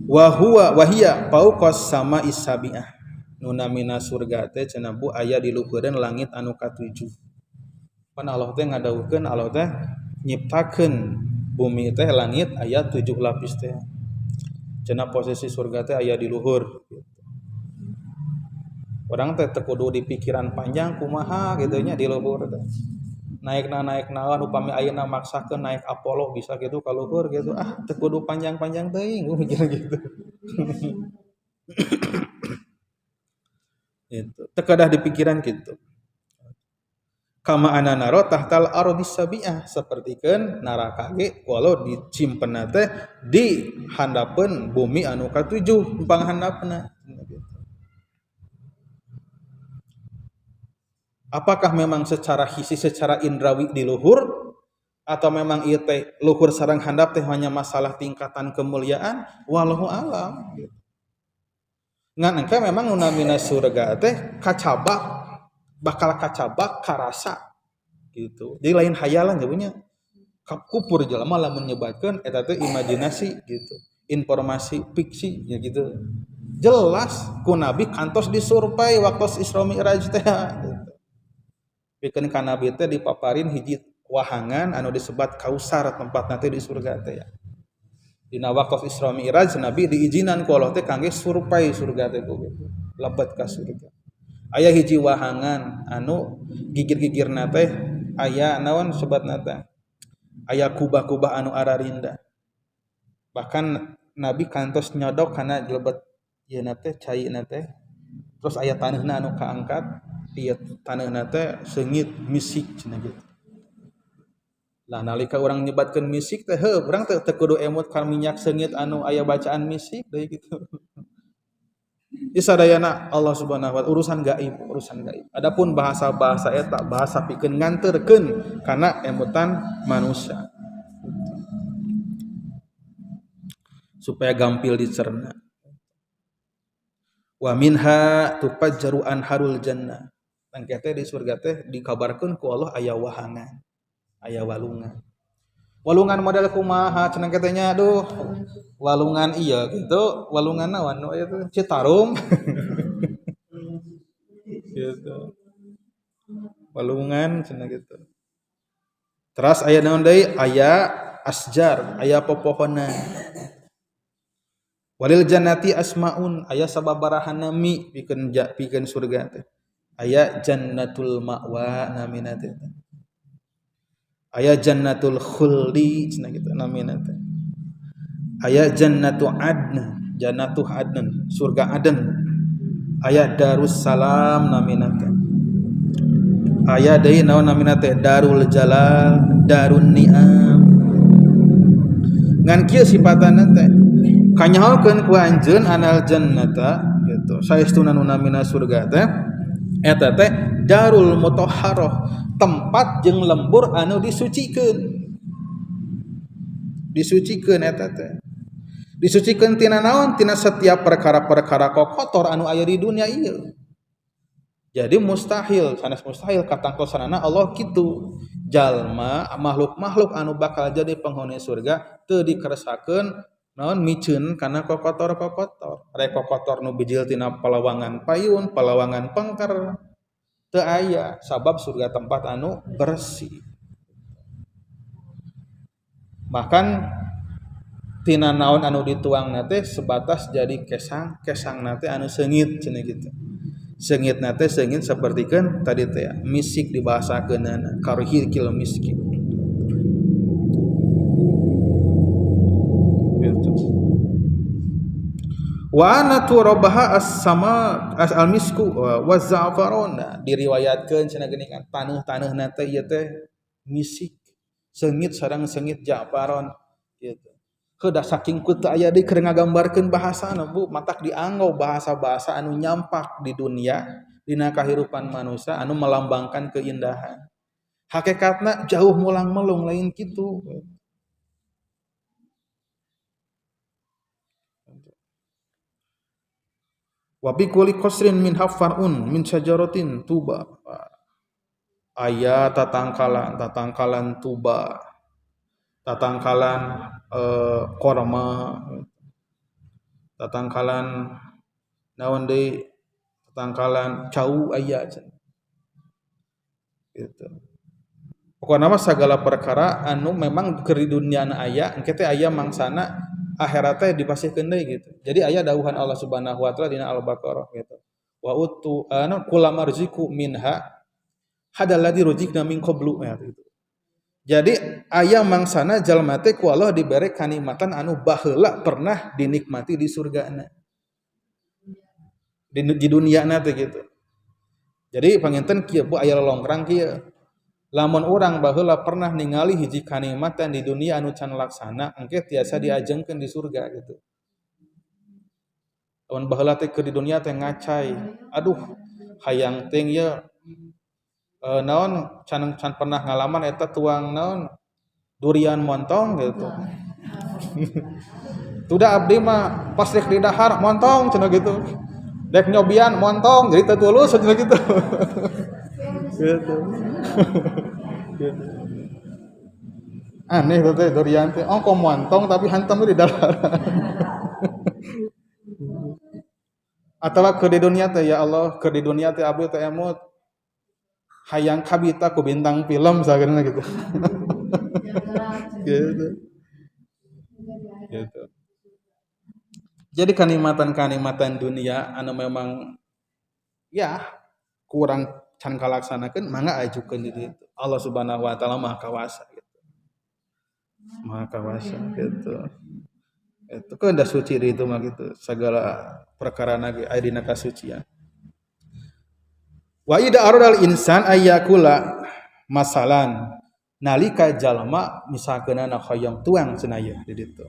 Wa huwa wahiya fauqas sama isabiah. Nu namina surga teh cenah bu aya di luhureun langit anu katujuh. Pan Allah teh ngadawuhkeun Allah teh nyiptakeun bumi teh langit aya 7 lapis teh. Cenah posisi surga teh aya di luhur gitu. Urang teh teu kudu di pikiran panjang kumaha kitu nya di luhur teh. Naekna naek naon upami ayeuna maksakeun naik Apollo bisa gitu ka luhur gitu. Ah teu kudu panjang-panjang teuing mikir gitu. Itu teu kedah di pikiran kitu. Kama anna naro tahtal ardis sabi'ah sapertikeun neraka ge walau dicimpenna teh di handapeun bumi anu katujuh panghandapna. Apakah memang secara hisi secara indrawi di luhur atau memang ieu teh luhur sareng handap teh hanya masalah tingkatan kemuliaan wallahu alam gitu. Ngan engke memang nu namina surga teh kacabak bakal kacabak karasa gitu. Jadi lain hayalan jadinya kupur jelema lamun nyebatkeun eta teh imajinasi gitu, informasi fiksi ya gitu. Jelas ku Nabi kantos disurvei waktu Isra Mi'raj teh gitu. Pikeun ka Nabi teh dipaparin hiji wahangan anu disebat Kausar tempat nanti di surga teh ya. Dina waktu Isra Mi'raj Nabi diizinan ku Allah teh kangge survei surga teh gitu. Lebet ka surga. Aya hiji wahangan anu gigir-gigirna teh aya naon sebatna teh aya kubah-kubah anu ararinda. Bahkan Nabi kantos nyodok kana lebet ieu na teh caina teh terus aya taneuhna anu kaangkat ieu taneuhna teh seungit misik cenah gitu. Lah nalika urang nyebatkeun misik teh heuh urang teh teu kudu emut ka minyak seungit anu aya bacaan misik deui gitu. Isadayana Allah Subhanahu wa taala urusan gaib, urusan gaib. Adapun bahasa-bahasa eta bahasa pikeun nganterkeun kana emutan manusia. Supaya gampil dicerna. Wa minha tufajjaru anharul jannah. Tangke teh di surga teh dikabarkeun ku Allah aya wahangan, aya walungan. Walungan model kumaha cenah teh nya aduh walungan iya gitu walungan naon nu aya teh Citarum gitu walungan cenah gitu. Teras aya naon deui aya asjar aya popohonan. Walil jannati asmaun aya sababaraha nami pikeun pikeun surga teh. Aya jannatul ma'wa namina teh. Aya jannatul khuldi cenah kitu namina teh. Aya jannatu adn, jannatu adn, surga Aden. Aya darussalam namina teh. Aya deui naon namina teh darul jalal, darun ni'am. Ngan kieu sifatna teh kanyahokeun ku anjeun anal jannata gitu. Saestuna nu namina surga teh eta teh darul mutahharah, tempat jeung lembur anu disucikeun. Disucikeun eta teh. Disucikeun tina naon? Tina setiap perkara-perkara kotor anu aya di dunia ieu. Jadi mustahil, sanes mustahil katangtosanana Allah kitu. Jalma makhluk-makhluk anu bakal jadi penghuni surga teu dikeresakeun naon miceun kana kokotor-kokotor. Rek kokotor nu bijil tina palawangan payun, palawangan pengker teu aya sabab surga tempat anu bersih. Bahkan tina naon anu dituangna teh sebatas jadi kesang, kesangna teh anu seungit cenah kitu. Seungitna teh seungit sapertikeun tadi teh misik dibahasakeunana karhil miskin. Gitu. Wa ana turabaha as-sama al-misku wa za'faron. Diriwayatkeun cenah geuningan taneuh-taneuhna teh ieu teh misik seungit sareng seungit ja'faron gitu. Heuh saking ku teu aya deui keur ngagambarkeun bahasana Bu, matak dianggo bahasa-bahasa anu nyampak di dunia dina kahirupan manusia anu melambangkan keindahan. Hakikatna jauh mulang melung lain kitu. Wa bi kulli qasrin min hafarun min syajaratin tuba. Aya tatangkalan, tatangkalan tuba, tatangkalan korma, tatangkalan naon deui, tatangkalan cau aya cenah. Gitu. Pokona mah sagala perkara anu memang keur di dunia na aya, engke teh aya mangsana akhirat teh dipasihkeun deui gitu. Jadi aya dawuhan Allah Subhanahu wa taala dina Al-Baqarah gitu. Wa utu anu kulama ruziku minha hadal ladzi ruzikna min qablu ya gitu. Jadi aya mangsana jalma teh ku Allah dibere kanikmatan anu baheula pernah dinikmati di surgana. Di duniana teh gitu. Jadi panginten kieu bu aya lolongkrang kieu. Lamun urang baheula pernah ningali hiji kanikmatan di dunia anu can laksana engke tiasa diajengkeun di surga gitu. Lamun baheula teh keur di dunia teh ngacai, aduh hayang teh ieu naon can pernah ngalaman eta tuang naon durian montong gitu. Tuda abdi mah pas rek di dahar montong cenah gitu. Dek nyobian montong jadi teu tulus cenah gitu. Gitu. Gitu. Aneh teh durian teh ongko montong tapi hantam di dahar. Atawa keur di dunia teh ya Allah, keur di dunia teh abdi teh emut hayang kabita ku bintang film sageuna gitu. Gitu. Gitu. Jadi kanikmatan-kanikmatan dunia anu memang ya kurang can kalaksanakeun mangga ajukeun di ditu. Allah Subhanahu wa taala Maha Kawasa gitu. Maha Kawasa gitu. Itu kan dah suci di itu mah gitu. Segala perkara ge aya dina kasucian. Wa idza aradal insan ayyakula masalan nalika jalma misalkeunana hoyong tuang cenah ieu di ditu.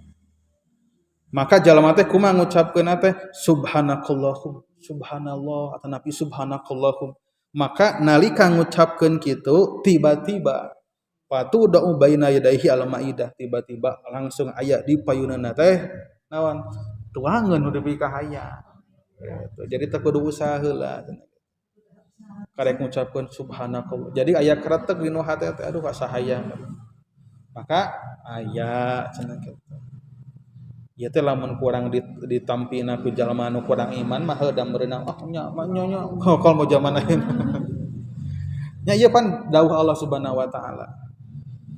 Maka jalma teh kumaha ngucapkeunna teh subhanakallahum subhanallah atanapi subhanakallahum. Maka nalika ngucapkeun kitu tiba-tiba patu da'u baina yadaihi al-maidah, tiba-tiba langsung aya di payunana teh naon tuangeun nu dipikahaya. Gitu. Jadi teu kudu usaha heula karek ngucapkeun subhanakallah. Jadi aya kretek dinu hate teh aduh asa hayang. Maka aya cenah kitu. Ieu teh lamun kurang ditampina ku jalma anu kurang iman mah heuh da meureunang ah nya mah nya nya kalau mau zaman ayeuna. Nya ieu pan dawuh Allah Subhanahu wa taala.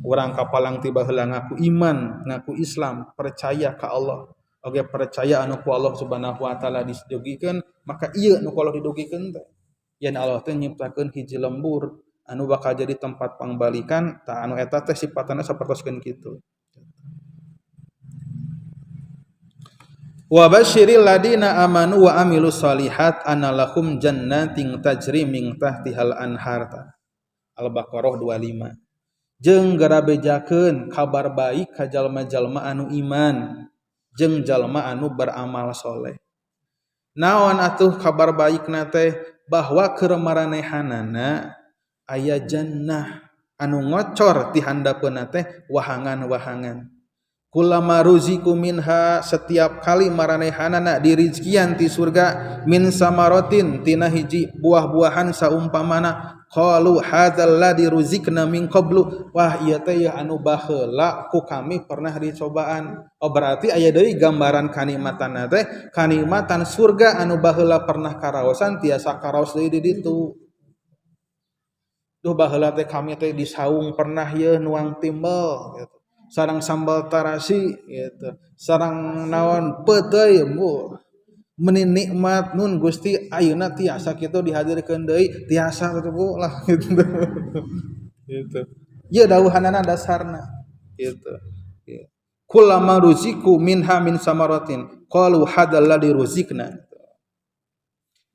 Urang kapalang tiba heula ngaku iman, ngaku Islam, percaya ka Allah. Oge percaya anu ku Allah Subhanahu wa taala didugikeun, maka ieu nu ku Allah didugikeun teh. Yen Allah teh nyiptakeun hiji lembur anu bakal jadi tempat pangbalikan, tah anu eta teh sifatna sapertoskeun kitu. Wa basyiril ladina amanu wa amilus solihat anna lahum jannatin tajri min tahtihal anhar. Al-Baqarah 25. Jeung garabejakeun kabar baik ka jalma-jalma anu iman jeung jalma anu beramal soleh. Naon atuh kabar baikna teh bahwa keur maranehanana aya jannah anu ngocor ti handapeunna teh wahangan-wahangan. Kullama ruziku minha, setiap kali maranehanana dirizkian ti surga min samaratin tina hiji buah-buahan saumpamana qalu hadzal ladzi ruzikna min qablu, wah ieu teh anu baheula ku kami pernah dicobaan. Oh berarti aya deui gambaran kanikmatan teh kanikmatan surga anu baheula pernah karaosan tiasa karaos deui di ditu. Duh baheula teh kami teh di saung pernah yeuh nuang timbel gitu. Sarang sambal tarasi gitu, sarang naon peuteuy bu meni nikmat nun Gusti ayeuna tiasa kitu dihadirkeun deui tiasa kitu bu lah gitu. Gitu ieu dawuhanana dasarna gitu. Kullama ruziku minha min samaratin qalu hadzal ladzi ruzikna,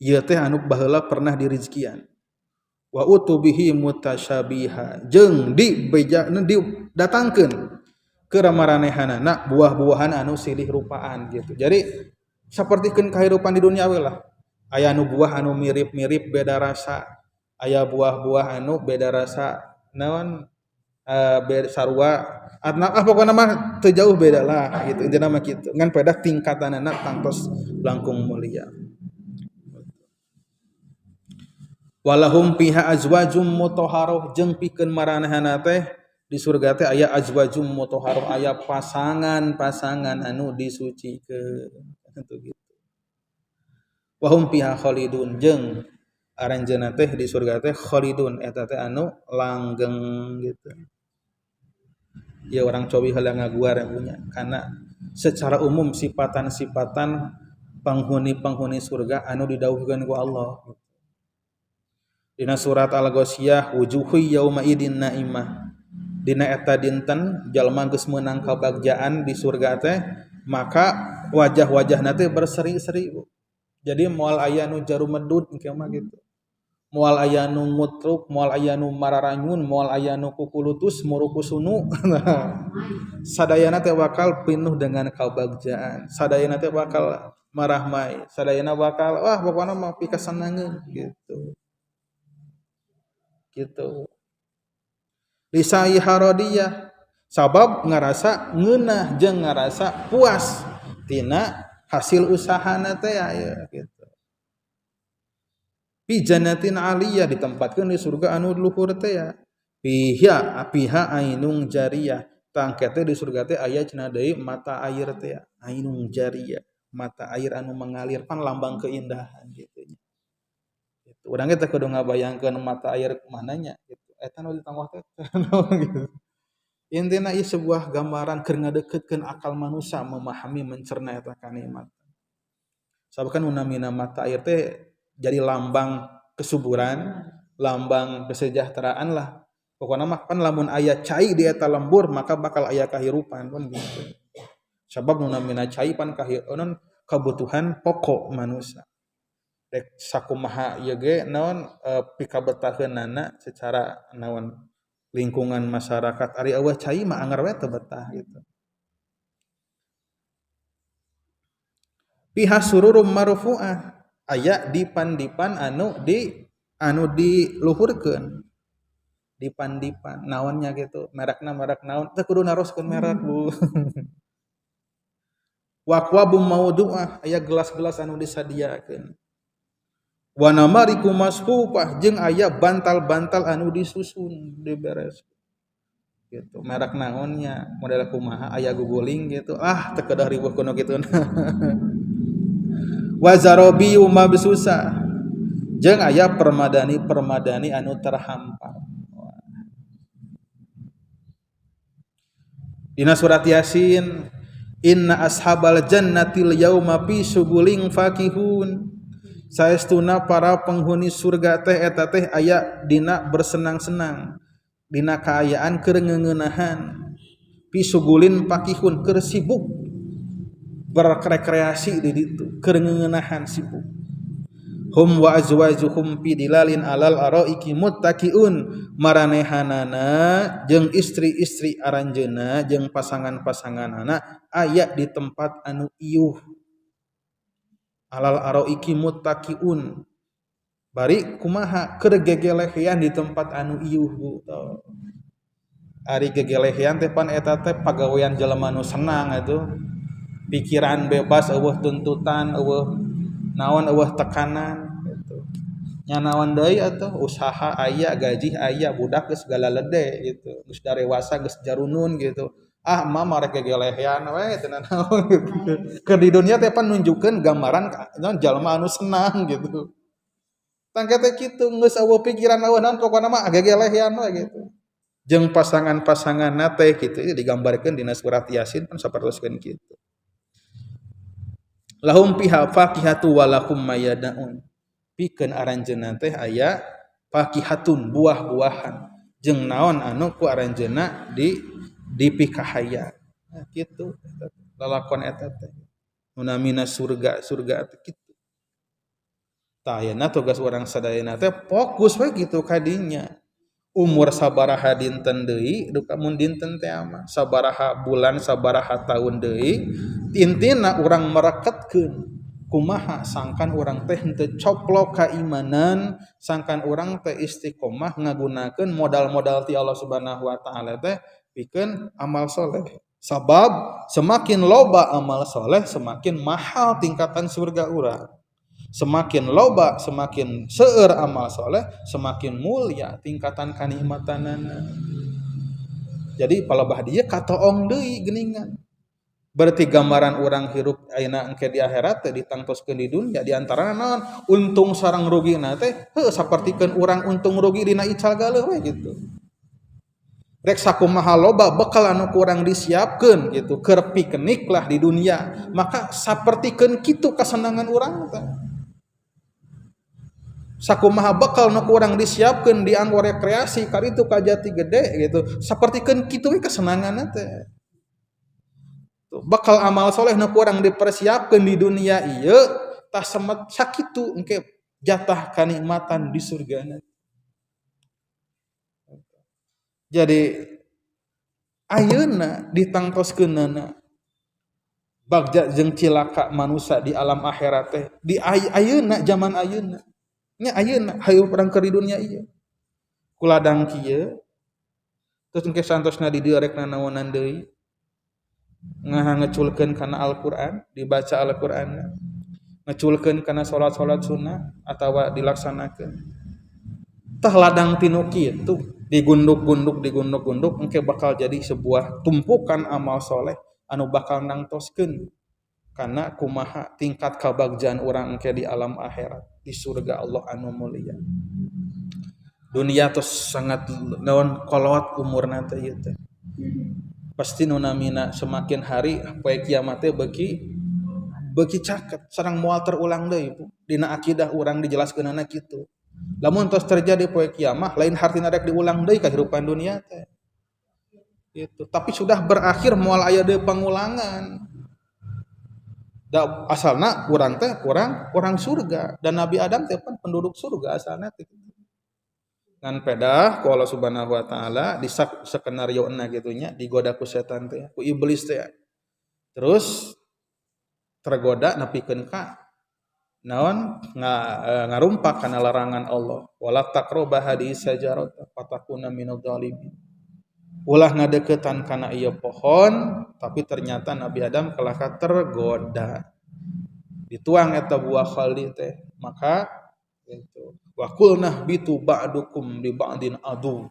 ieu teh anu baheula pernah dirizkian. Wa utubihi mutasyabiha, jeung dibeja didatangkeun ke ramaranehanana buah-buahan anu silih rupaan gitu. Jadi sapertikeun kahirupan di dunia we lah. Aya anu buah anu mirip-mirip beda rasa, aya buah-buah anu beda rasa naon beda sarua atna ah pokona mah teu jauh beda lah gitu. Intina mah kitu. Ngan pedah tingkatanana tangtos langkung mulia. Walahum fiha azwajum mutahharah, jeung pikeun maranehana teh di surga teh aya azwajum mutahharah, aya pasangan-pasangan anu disucikeun gitu. Wahum fiha khalidun, jeung aranjeunna teh di surga teh khalidun eta teh anu langgeng gitu. Ya orang cobi heula ngaguar punya karena secara umum sifatan-sifatan Penghuni-penghuni surga anu didawuhkeun ku Allah. Dina surat Al-Ghasyiyah wujuhu yauma idzin naimah. Dina eta dinten jalma geus meunang kabagjaan di surga teh, maka wajah-wajahna teh berseri-seri. Jadi moal aya nu jarumedut engke mah gitu. Moal aya nu ngutruk, moal aya nu mararanyun, moal aya nu kukulutus murukusunu. Sadayana teh bakal penuh dengan kabagjaan. Sadayana teh bakal marahmai, sadayana bakal wah pokona mah pikasenangeun gitu. Gitu. Lisaiha radiyah, sabab ngarasa ngeunah jeung ngarasa puas tina hasil usahana teh aya gitu. Fi jannatin aliyah, ditempatkeun di surga anu luhur teh ya. Fiha fiha ainung jariyah, tangke teh di surga teh aya cenah deui mata air teh ya, ainung jariyah, mata air anu mengalir pan lambang keindahan gitu nya. Gitu. Urang ge teh kudu ngabayangkeun mata air mananya gitu. Eta nu ditambah teh gitu. Intina ieu sebuah gambaran keur ngadeukeutkeun akal manusia memahami mencerna eta kanikmatan. Sabab kan nu namina mata air teh jadi lambang kesuburan, lambang kesejahteraan lah. Pokona mah pan lamun aya cai di eta lembur maka bakal aya kahirupan pun gitu. Sabab nu namina cai pan kahirupan kebutuhan pokok manusia. Rek sakumaha ieu ge naon pikabetaheunana secara naon lingkungan masyarakat ari eueuh cai mah anger we teu betah gitu. Piha sururum marfu'ah, aya dipan-dipan anu diluhurkeun. Dipan-dipan naonnya gitu, merekna merek naon teu kudu naroskeun merek Bu. Wa aqwabum maudu'ah, aya gelas-gelas anu disadiakeun. Wa namariku masfufah, jeung aya bantal-bantal anu disusun diberes gitu. Merek naonnya model kumaha aya guguling gitu, ah teu kedah riweuh kuno kitu. Wa zarabiyu mabsusa, jeung aya permadani-permadani anu terhampar. Dina surat Yasin, inna ashabal jannatil yauma fi syughulin fakihun. Saestuna para penghuni surga teh eta teh aya dina bersenang-senang, dina kaayaan keur ngeuneunahan, fi syughulin fakihun, keur sibuk berrekreasi di ditu, keur ngeuneunahan sibuk. Hum wa azwajuhum fi dilalin alal araiki muttaqiun, maranehanana jeung istri-istri aranjeuna jeung pasangan-pasanganana aya di tempat anu iuh. Alal araiki muttaqiun, bari kumaha keur gegelehean di tempat anu iuh Bu. Ari gegelehean teh pan eta teh pagawean jelema nu senang atuh, pikiran bebas, eueuh tuntutan, eueuh naon, eueuh tekanan gitu. Nya naon deui atuh, usaha aya, gaji aya, budak geus galalede gitu, geus darewasa, geus jarunun gitu. Ah mah rek gegelehean we teu nanaon gitu. Keur di dunia teh pan nunjukkeun gambaran naon jalma anu senang gitu. Tangke teh kitu geus eueuh pikiran eueuh naon pokona mah gegelehean we gitu. Jeung pasangan-pasanganna teh kitu digambarkeun dina surat Yasin pan sapertoskeun kitu. Lahum fiha fakihatu wa lahum mayadaun. Pikeun aranjeunna teh aya fakihatun, buah-buahan jeung naon anu ku aranjeunna di dipikahaya. Nah, kitu lalakon eta teh. Nu namina surga, surga teh kitu. Tah ayeuna tugas urang sadayana teh fokus we kitu kadinya. Umur sabaraha dinten deui, duka mun dinten teh mah sabaraha bulan, sabaraha taun deui, intina urang mereketkeun kumaha sangkan urang teh henteu coplok kaimanan, sangkan urang teh istiqomah ngagunakeun modal-modal ti Allah Subhanahu wa taala teh pikeun amal soleh. Sabab semakin loba amal soleh semakin mahal tingkatan surga urang. Semakin loba, semakin seueur amal soleh, semakin mulia tingkatan kanikmatanana. Jadi palebah dieu katoong deui geuningan. Berarti gambaran urang hirup ayeuna engke di akhirat teh ditangtoskeun di dunya, di antarana naon? Untung sareng rugina teh heuh sapertikeun urang untung rugi dina ical galeuh we gitu. Rek sakumaha loba bekal anu kurang disiapkeun gitu keur piknik lah di dunia, maka sapertikeun kitu kasenangan urang teh. Sakumaha bekal nu kurang disiapkeun dianggo rekreasi karitu ka Jati Gede gitu, sapertikeun kitu we kesenanganna teh. Bekal amal soleh nu kurang dipersiapkeun di dunia ieu tah semet sakitu engke jatah kanikmatan di surgana. Jadi ayeuna ditangtoskeunana bagja jeung cilaka manusia di alam akhirat teh di ayeuna zaman ayeuna nya ayeuna hayu urang keur di dunia ieu kuladang kieu terus engke santosna di dieu rek nanaonan deui ngaculkeun kana Al-Qur'an dibaca Al-Qur'anna ngaculkeun kana salat-salat sunnah atawa dilaksanakeun tah ladang tinu kitu digunduk-gunduk engke bakal jadi sebuah tumpukan amal soleh anu bakal nangtoskeun kana kumaha tingkat kabagjaan urang engke di alam akhirat di surga Allah anu mulia. Dunia tos sangat naon kolot umurna teh ieu teh. Pasti nu namina semakin hari poe kiamat teh beuki caket sareng moal terulang deui Bu. Dina akidah urang dijelaskeunana kitu. Lamun tos terjadi poe kiamah lain hartina rek diulang deui kehidupan dunia teh. Gitu. Tapi sudah berakhir moal aya deui pengulangan. Da asalna urang teh orang surga dan Nabi Adam teh pan penduduk surga asalna teh. Ngan pedah ku Allah Subhanahu wa taala di skenario na kitu nya digoda ku setan teh, ku iblis teh. Terus tergoda nepikeun ka naon ngarumpak kana larangan Allah. Wala taqrabu hadhihi syajarata fatakuna minadh dhalimin. Ulah ngadeukeutan kana ieu pohon, tapi ternyata Nabi Adam kalahka tergoda. Dituang eta buah khaldi teh, maka gitu. Wa qulna bitu ba'dukum li ba'din adu.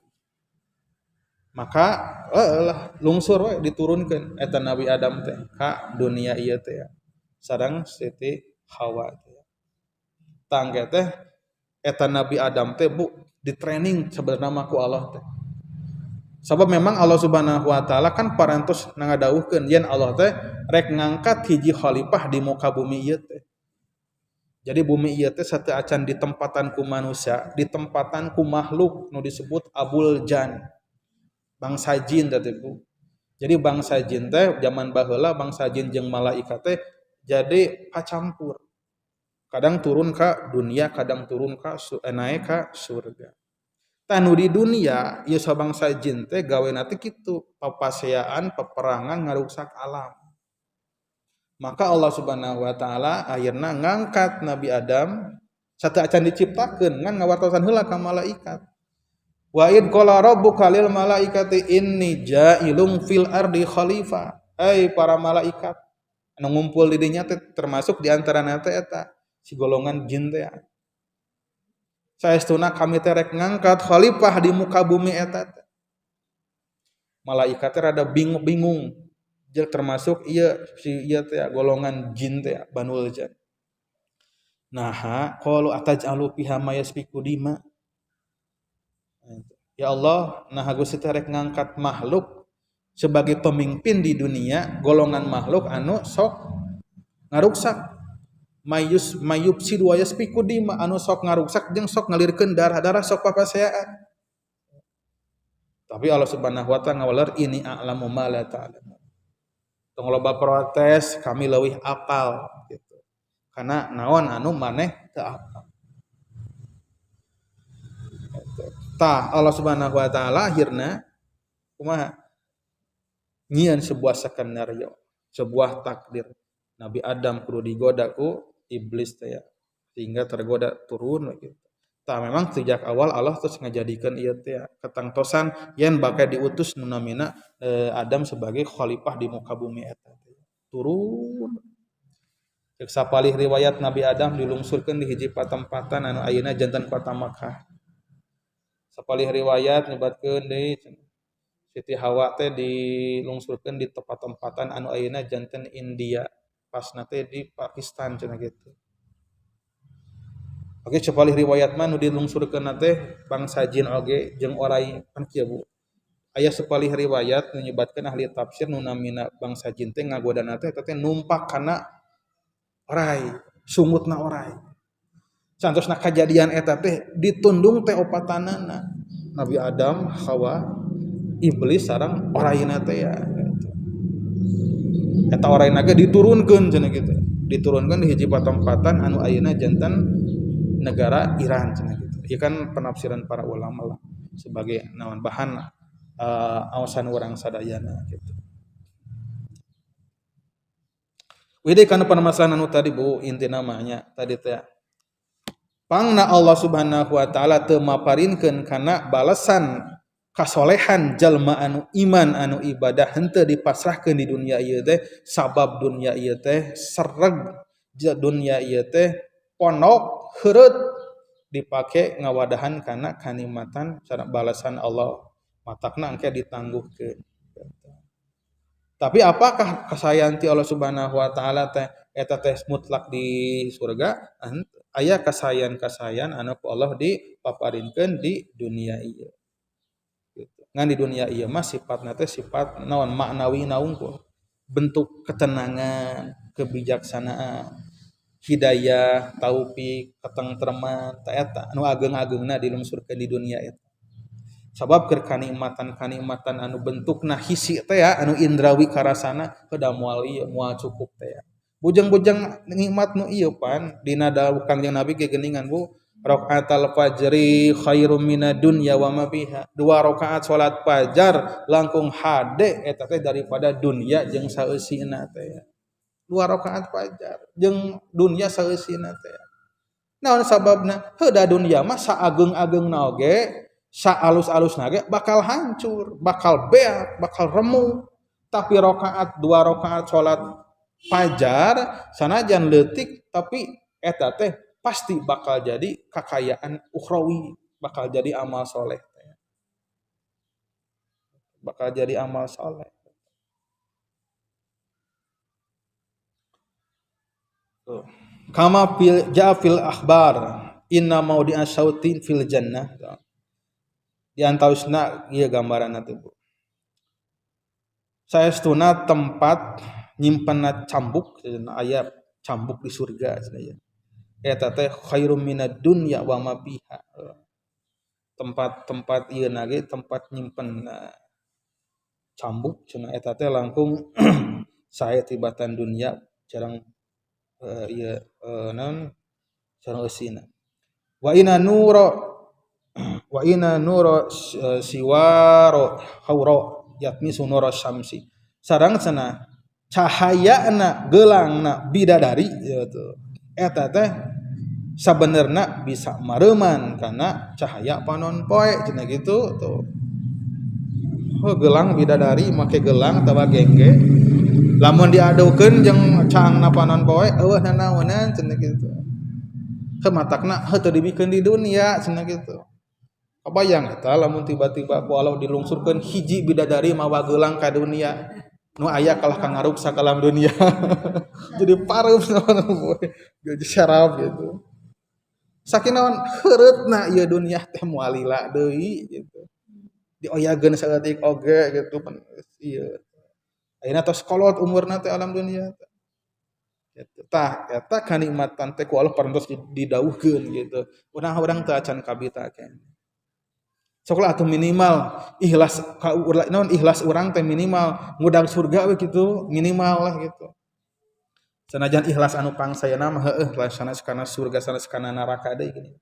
Maka lah lungsur we diturunkeun eta Nabi Adam teh ka dunia ieu teh. Sareng Siti Hawa teh. Tangge teh eta Nabi Adam teh Bu di training sebenarnya mah ku Allah teh. Sabab memang Allah Subhanahu wa taala kan parantos ngadawuhkeun yen Allah teh rek ngangkat hiji khalifah di muka bumi ieu teh. Jadi bumi ieu teh sateuacan ditempatan ku manusia, ditempatan ku makhluk nu disebut Abul Jan. Bangsa jin teh Bu. Jadi bangsa jin teh zaman baheula bangsa jin jeung malaikat teh jadi pacampur. Kadang turun ka dunia, kadang turun ka naik ka surga. Tah nu di dunia ieu sabangsa jin teh gawena teh kitu, papaseaan, peperangan ngaruksak alam. Maka Allah Subhanahu wa taala akhirna ngangkat Nabi Adam sateuacan diciptakeun ngan ngawartosan heula ka malaikat. Wa id qala rabbuka lil malaikati inni ja'ilun fil ardi khalifah. Hai para malaikat anu ngumpul di dinya teh termasuk di antarana teh eta si golongan jin teh. Saestuna kami teh rek ngangkat khalifah di muka bumi eta teh. Malaikat teh rada bingung-bingung. Jeung termasuk ieu si ieu teh golongan jin teh Banul Jan. Naha qalu ataj'alu fiha ma yasfiku dima. Ya Allah, naha Gusti teh rek ngangkat makhluk sebagai pemimpin di dunia, golongan makhluk anu sok ngaruksak. Mayus mayupsid wa yasfiku dima anu sok ngaruksak jeung sok ngalirkeun darah-darah sok papaseaan. Tapi Allah Subhanahu wa taala ngawaler ini a'lamu ma la ta'lamun. Tong loba protes, kami leuwih apal gitu. Karena naon anu maneh teu apal. Gitu. Tah Allah Subhanahu wa taala akhirna kumaha? Nyieun sebuah skenario, sebuah takdir. Nabi Adam kudu digoda ku iblis teh ya, sehingga tergoda turun gitu. Tah memang sejak awal Allah terus ngajadikeun ieu teh ketangtosan yen bakal diutus nu namina Adam sebagai khalifah di muka bumi eta. Turun. Cek sapalih riwayat Nabi Adam dilungsurkeun di hiji patempatan anu ayeuna janten kota Makkah. Sapalih riwayat nyebatkeun deui Siti Hawa teh dilungsurkeun di tempat-tempatan anu ayeuna janten India, pasna teh di Pakistan cenah gitu. Oke, sapalih riwayat mah nu dilungsurkeun teh bangsa jin oge jeung orai kan kieu Bu. Aya sepalih riwayat nu nyebatkeun ahli tafsir nu namina bangsa jin teh ngagodana teh eta teh numpak kana orai, sungutna orai. Santosna kajadian eta teh ditundung teh opatanana. Nabi Adam, Hawa, iblis sareng oraina teh ya. Eta oraina ge diturunkeun cenah kitu. Diturunkeun di hiji patempatan anu ayeuna janten negara Iran cenah kitu. Ieu kan penafsiran para ulama lah sebagai naon bahan awasan urang sadayana gitu. Wede kana permasalahan anu tadi Bu, intina mah nya tadi teh. Pangna Allah Subhanahu wa taala teu maparinkeun kana balasan kasolehan jalma anu iman anu ibadah henteu dipasrahkeun di dunia ieu teh, sabab dunia ieu teh sereg, dunia ieu teh pondok heureut dipake ngawadahan kana kanikmatan sareng balasan Allah, matakna engke ditangguhkeun. Tapi apakah kasayan ti Allah Subhanahu wa taala teh eta teh mutlak di surga? Aya kasayan-kasayan anu ku Allah dipaparinkeun di dunia ieu. Gitu. Ngan di dunia ieu mah sifatna teh sifat naon maknawi naungkul, bentuk ketenangan, kebijaksanaan, hidayah, taufik, ketentreman, ta eta anu ageung-ageungna dilungsurkeun di dunia eta. Sabab keur kanikmatan-kanikmatan anu bentukna hisi teh ya, anu indrawi karasana kedah moal ieu moal cukup teh ya. Bujang-bujang nikmat nu ieu pan dina dawuh Kangjeng Nabi ge geuningan Bu, rakaatal fajri khairum minad dunya wa ma fiha. 2 rakaat salat fajar langkung hade eta teh daripada dunya jeung saeusina teh ya. 2 rakaat fajar jeung dunya saeusina teh. Naon sababna? Heuda dunya mah saageung-ageungna oge, saalus-alusna ge bakal hancur, bakal beak, bakal remuk. Tapi rakaat 2 rakaat salat fajar sanajan leutik tapi eta teh pasti bakal jadi kakayaan ukhrawi, bakal jadi amal soleh. Bakal jadi amal soleh. Tuh. Kama fil ja'a fil akhbar inna maudi'a sautin fil jannah. Di antawisna ieu gambaranna teh Bu. Saestuna tempat nyimpenna cambuk, aya cambuk di surga cenah ya. Eta teh khairum minad dunya wa ma fiha. Tempat-tempat ieu na ge tempat nyimpen cambuk cenah eta teh langkung sae tibatan dunya jarang ieu naon sareng eusina. Wa inna nura siwaro haura yatmisu nura syamsi. Sareng cenah cahayana geulangna bidadari gitu. Eta teh sabenerna bisa mareuman kana cahaya panon poe cenah gitu tuh. Oh, gelang bidadari make gelang atawa gengge. Lamun diadukeun jeung caangna panon poe eueuh nanaonan cenah kitu. Heuh matakna heuh teu dibikeun di dunia cenah kitu. Kabayang eta lamun tiba-tiba ku Allah dilungsurkeun hiji bidadari mawa gelang ka dunia. Nu aya kalah ka ngaruksak alam dunia. Jadi pareup naon jadi syarab gitu. Saking naon heureutna ieu dunia teh moal lila deui gitu. Dioyageun saeutik oge gitu pan ieu. Ayeuna tos kolot umurna teh alam dunia teh. Gitu. Tah eta kanikmatan teh ku Allah parantos didawuhkeun gitu. Urang-urang teu acan kabita keneh. Sok lah atuh minimal ikhlas ka naon ikhlas urang teh minimal ngudang surga we kitu minimal lah gitu. Sanajan ikhlas anu pangsayana mah heueuh lah sanes kana surga sanes kana neraka deui gini.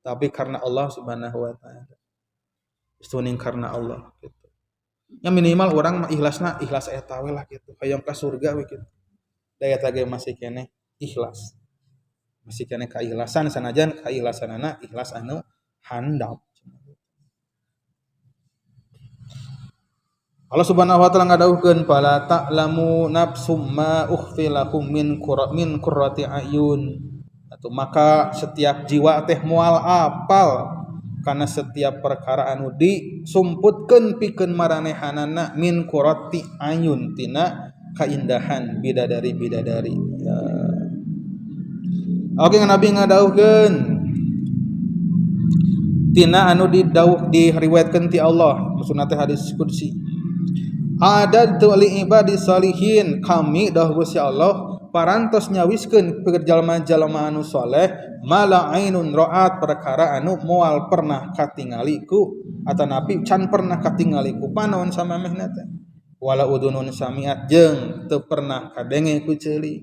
Tapi karena Allah Subhanahu wa taala. Istuning karena Allah gitu. Ya minimal urang mah ikhlasna ikhlas eta we lah gitu. Hayang ka surga we kitu. Da eta ge masih keneh ikhlas. Masih keneh kaikhlasan sanajan kaikhlasanana ikhlas anu handap. Allah Subhanahu wa taala ngadawuhkeun fala ta'lamu nafsum ma ukhfi lahum min qurrati a'yun. Atau maka setiap jiwa teh moal apal kana setiap perkara anu disumputkeun pikeun maranehanana min qurrati ayun tina kaindahan bidadari-bidadari. Ya. Oke, Nabi ngadawuhkeun tina anu didawuh diriwayatkeun ti Allah Maksudna teh hadis qudsi. Adadtu li ibadi salihin, kami dah Gusti Allah parantos nyawiskeun keur jalma-jalma anu soleh mala ainun ra'at, perkara anu moal pernah katingali ku atanapi can pernah katingali ku panon samamehna teh, wala udunun samiat jeung teu pernah kadenge ku ceuli,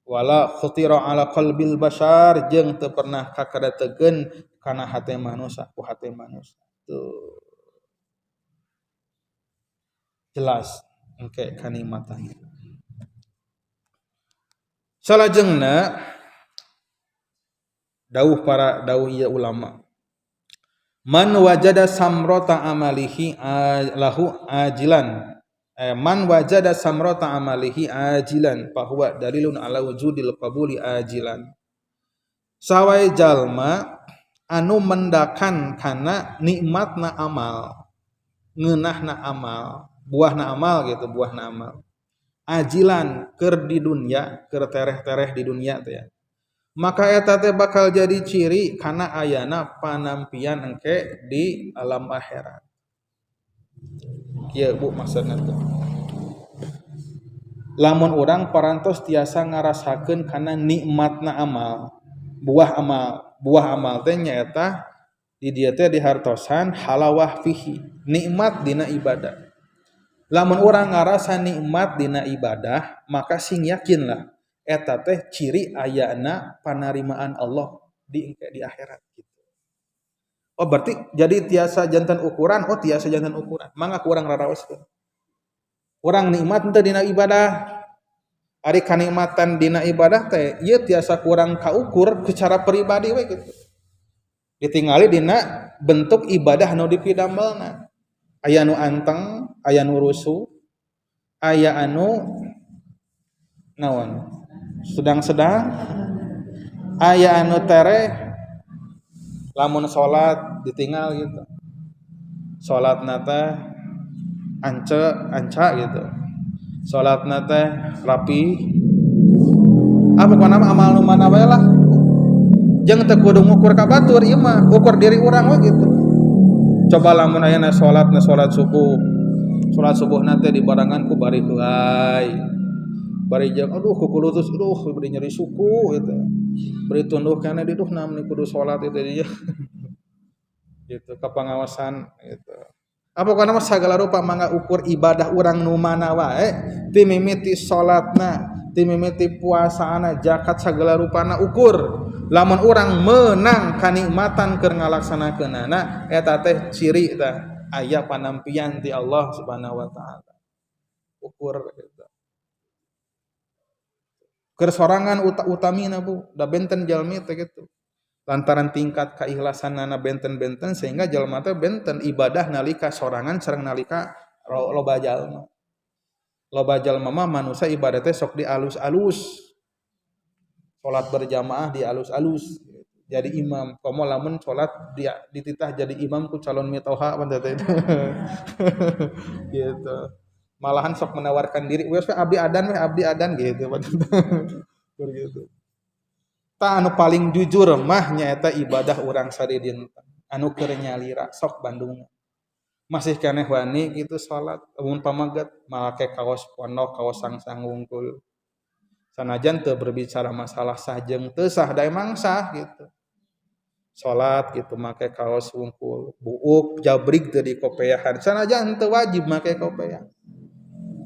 wala khutira ala qalbil bashar jeung teu pernah kakadategeun kana hate manusa ku hate manusa. Tuh jelas engke kanikmatan. Salajengna dauh para dauh ieu ulama, man wajada samrata amalihi lahu ajilan, man wajada samrata amalihi ajilan fahuwa dalilun ala wujudil qabuli ajilan. Sawai jalma anu mendakan kana nikmatna amal, ngeunahna amal, buahna amal gitu, buahna amal ajilan keur di dunya, keur tereh-tereh di dunya teh ya. Maka eta teh bakal jadi ciri kana ayana panampian engke di alam akhirat. Kieu Bu maksudna teh. Lamun urang parantos tiasa ngarasakeun kana nikmatna amal, buah amal teh nyaeta di dieu teh dihartosan halawah fihi, nikmat dina ibadah. Lamun urang ngarasa nikmat dina ibadah, maka sing yakinlah eta teh ciri ayana panarimaan Allah di akhirat gitu. Oh berarti jadi tiasa jantan ukuran, oh tiasa jantan ukuran. Mangga ku urang raraoskeun. Urang nikmat teu dina ibadah. Ari kanikmatan dina ibadah teh ieu tiasa kurang kaukur secara pribadi we gitu. Ditingali dina bentuk ibadah nu dipidamelna. Aya nu anteng, aya nu rusuh, aya anu naon sedang-sedang, aya anu tereh lamun salat ditinggal gitu. Salatna teh ance anca gitu. Salatna teh rapi. Ah pokona mah amal nu mana wae lah. Jeung teu kudu ngukur ka batur ieu mah, ukur diri urang we gitu. Coba lamun ayana salatna salat subuh. Salat subuhna teh dibarengan ku bari heuay. Bari jeung aduh kukulutus, aduh bari nyeri suku gitu. Bari tunduh kana di duh namni kudu salat itu dia. Gitu kapangawasan gitu. Apa kana mah sagala rupa mangga ukur ibadah urang nu mana wae, ti mimiti salatna, ti mimiti puasana, zakat sagala rupana ukur. Lamun urang menang kanikmatan keur ngalaksanakeunana eta teh ciri tah aya panampian ti Allah Subhanahu wa taala. Ukur gitu. Keur sorangan utamina Bu, da benten jalmi teh gitu. Lantaran tingkat keikhlasanana benten-benten sehingga jalma teh benten ibadah nalika sorangan sareng nalika loba jalma. Loba jalma mah manusia ibadah teh sok dialus-alus. Salat berjamaah dialus-alus jadi imam. Komo lamun salat dia dititah jadi imam ku calon mitoha pan teh. Gitu. Malahan sok menawarkan diri, we abdi adan we abdi adan gitu. Begitu. Tah anu paling jujur mah nyaeta ibadah urang sadidinten anu keur nyalira sok Bandung. Masih keneh wani gitu salat mun pamaget make kaos pondok kaos sangsang wungkul. Sanajan teu berbicara masalah sah jeung teu sah da emang sah gitu. Salat gitu make kaos wungkul, buuk jabrik teu dikopeahan. Sanajan teu wajib make kopeah.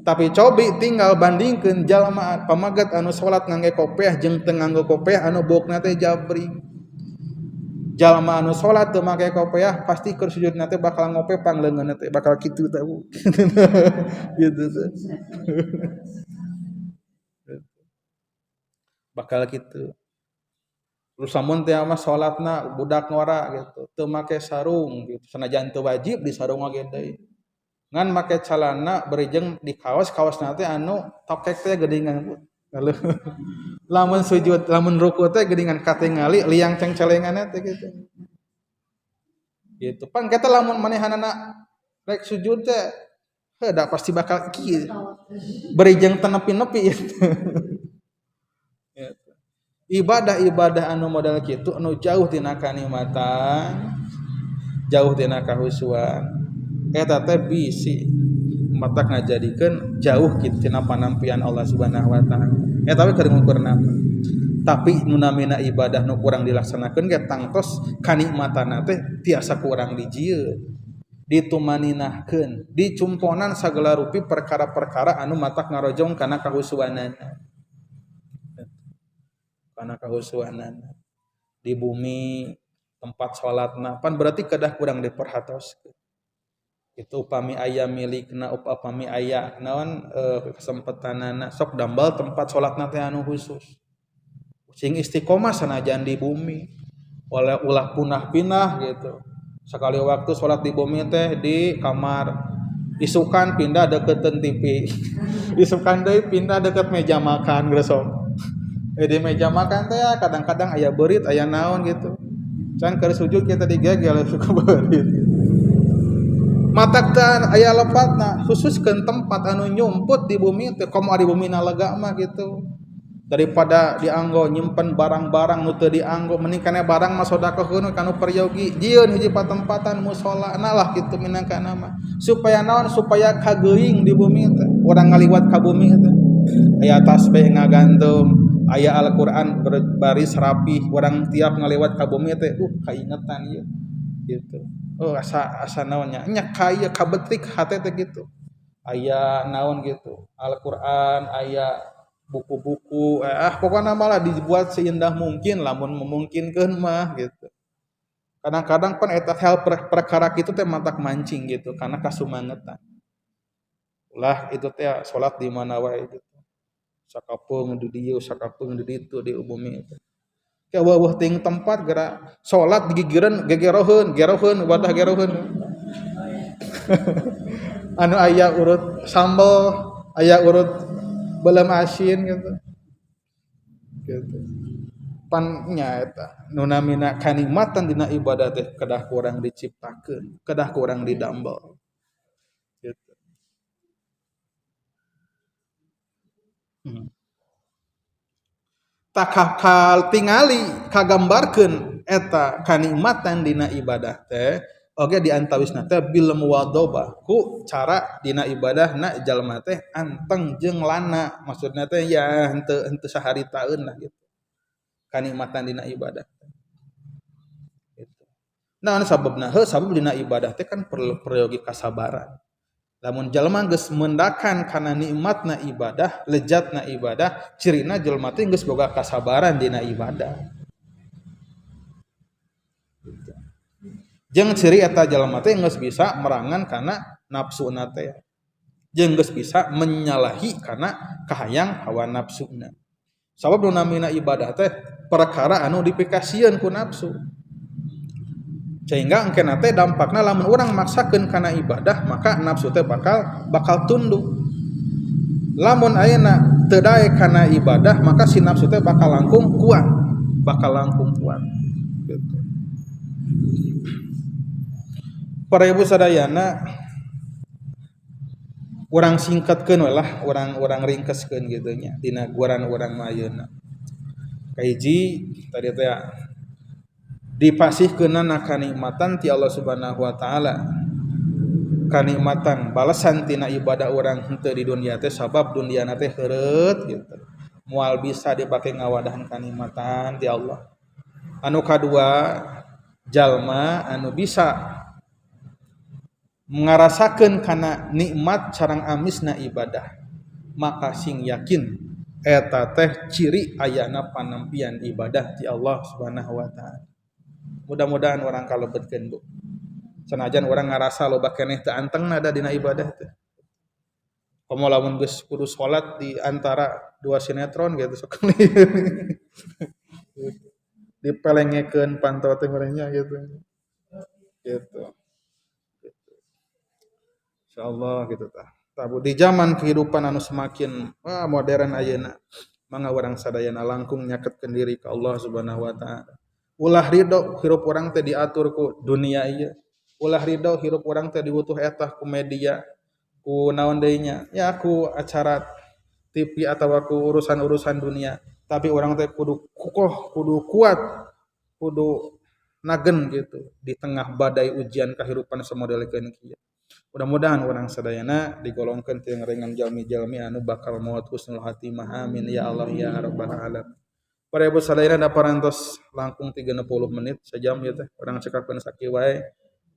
Tapi cobi tinggal bandingkeun jalma pamaget anu salat ngangge kopeah jeung teu nganggo kopeah anu buukna teh jabrik. Jalma anu salat teu make kopeah pasti keur sujudna teh bakal ngope pangleungeunna teh bakal kitu teh Bu. Gitu teh. Bakal kitu. Terus lamun teh mah salatna budak ngora gitu, teu make sarung gitu. Sanajan teu wajib di sarung oge deui. Ngan make calana berijeng di kaos, kaosna teh anu tokek teh geuningan Bu. Lamun sujud, lamun ruku teh geuningan katingali liang cengcelenganna teh gitu. Gitu. Pan kita lamun manehanana rek sujud teh heuh da pasti bakal kieu. Berijeng teu nepi-nepi gitu. Ibadah-ibadah anu model kitu anu jauh tina kanikmatan, jauh tina kahusuan. Eta teh bisi matak ngajadikeun jauh kitu tina panampian Allah Subhanahu wa taala. Eta we keur ngukurna. Tapi nu namina ibadah nu kurang dilaksanakeun ge tangtos kanikmatanna teh tiasa kurang dijieun. Ditumaninahkeun, dicumponan sagala rupi perkara-perkara anu matak ngarojong kana kahusuanana. Kana kahusuanana. Di bumi tempat salatna pan berarti kedah kurang diperhatoskeun. Itu upami aya milikna, upami aya naon kesempetanana sok dambal tempat salatna teh anu khusus. Sing istiqomah sanajan di bumi, ulah punah-pinah gitu. Sekali waktu salat di bumi teh di kamar, isukan pindah deketan TV, isukan deui pindah deket meja makan gresok. Di meja makan teh kadang-kadang aya beurit aya naon gitu. Can keur sujud kita digegel suka beurit. Matak teh aya lepatna khususkeun tempat anu nyumput di bumi teh komo ari bumina lega mah gitu. Daripada dianggo nyimpen barang-barang nu teu dianggo mending kana barang mah sedekahkeun kanu peryogi jieun hiji patempatan musala na lah kitu minangka nama supaya naon supaya kageuing di bumi teh urang ngaliwat ka bumi teh aya tasbih ngagantung aya Al-Qur'an berbaris rapih urang tiap ngaliwat ka bumi teh kaingetan ieu gitu. Oh asa asa naonnya nya kaya kabetrik hate teh gitu aya naon gitu Al-Qur'an aya buku-buku pokoknya malah dibuat seindah mungkin lamun memungkinkan mah gitu. Kadang-kadang pan eta hal perkara kitu teh matak mancing gitu karena kasumangetan. Ulah itu teh salat di mana wae gitu. Sakapeung di dieu, sakapeung di ditu di bumi itu. Ke weuweuh ting tempat geura salat digigireun gegeroheun, geroheun wadah geroheun. Anu aya urut sambel, aya urut belum asin gitu. Gitu. Pan nya eta nu namina kanikmatan dina ibadah teh kedah kurang diciptakeun, kedah kurang didambel. Gitu. Takakal tingali kagambarkeun eta kanikmatan dina ibadah teh oge diantawisna teh bil muwadhabah ku cara dina ibadahna jalma teh anteng jeung lana maksudna teh ya henteu saharitaeun lah gitu kanikmatan dina ibadah gitu. Nah sababna heuh sabab dina ibadah teh kan perlu peryogi kasabaran. Lamun jalma geus mendakan kana nikmatna ibadah, lejatna ibadah, cirina jalma teh geus boga kasabaran dina ibadah. Gitu. Jeung ciri eta jalma teh geus bisa merangan kana nafsuna teh. Jeung geus bisa menyalahi kana kahayang hawa nafsuna. Sabab nu namina ibadah teh perkara anu dipikasieun ku nafsu. Sehingga engkena teh dampakna lamun urang maksakeun kana ibadah maka nafsu teh bakal tunduk. Lamun ayeuna teu daek kana ibadah maka si nafsu teh bakal langkung kuat, bakal langkung kuat gitu. Para ibu sadayana urang singkatkeun we lah, urang ringkeskeun kitu nya dina guaran urang mah ayeuna. Kahiji tadi teh dipasihkeunana kanikmatan ti Allah Subhanahu wa taala. Kanikmatan balasan tina ibadah urang henteu di dunia teh sabab duniana teh heureut gitu. Moal bisa dipake ngawadahan kanikmatan ti Allah. Anu kadua jalma anu bisa ngarasakeun kana nikmat sareng amisna ibadah maka sing yakin eta teh ciri ayana panampian ibadah ti Allah Subhanahu wa taala. Mudah-mudahan orang kalebetkeun Bu. Sanajan orang ngarasa loba keneh teu anteng nada dina ibadah teh. Komo lamun geus kudu salat di antara dua sinetron gitu sok. Dipelengekeun panto teh merenya gitu. Gitu. Insyaallah gitu tah. Tabu di zaman kehidupan anu semakin modern ayeuna mangga urang sadayana langkung nyaketkeun diri ka Allah Subhanahu wa taala. Ulah ridho hirup urang teh diatur ku dunia ieu. Ulah ridho hirup urang teh dibutuh etah ku media, ku naon deui nya, ya ku acara TV atawa ku urusan-urusan dunia. Tapi urang teh kudu kukoh, kudu kuat, kudu nagen gitu di tengah badai ujian kehidupan samodelkeun kieu. Mudah-mudahan urang sadayana digolongkeun ti rengan jalmi-jalmi anu bakal maot husnul khatimah. Amin ya Allah ya rabbal alamin. Para ibu sadayana da parantos langkung 30 menit sejam ieu teh urang cekapkeun sakieu wae.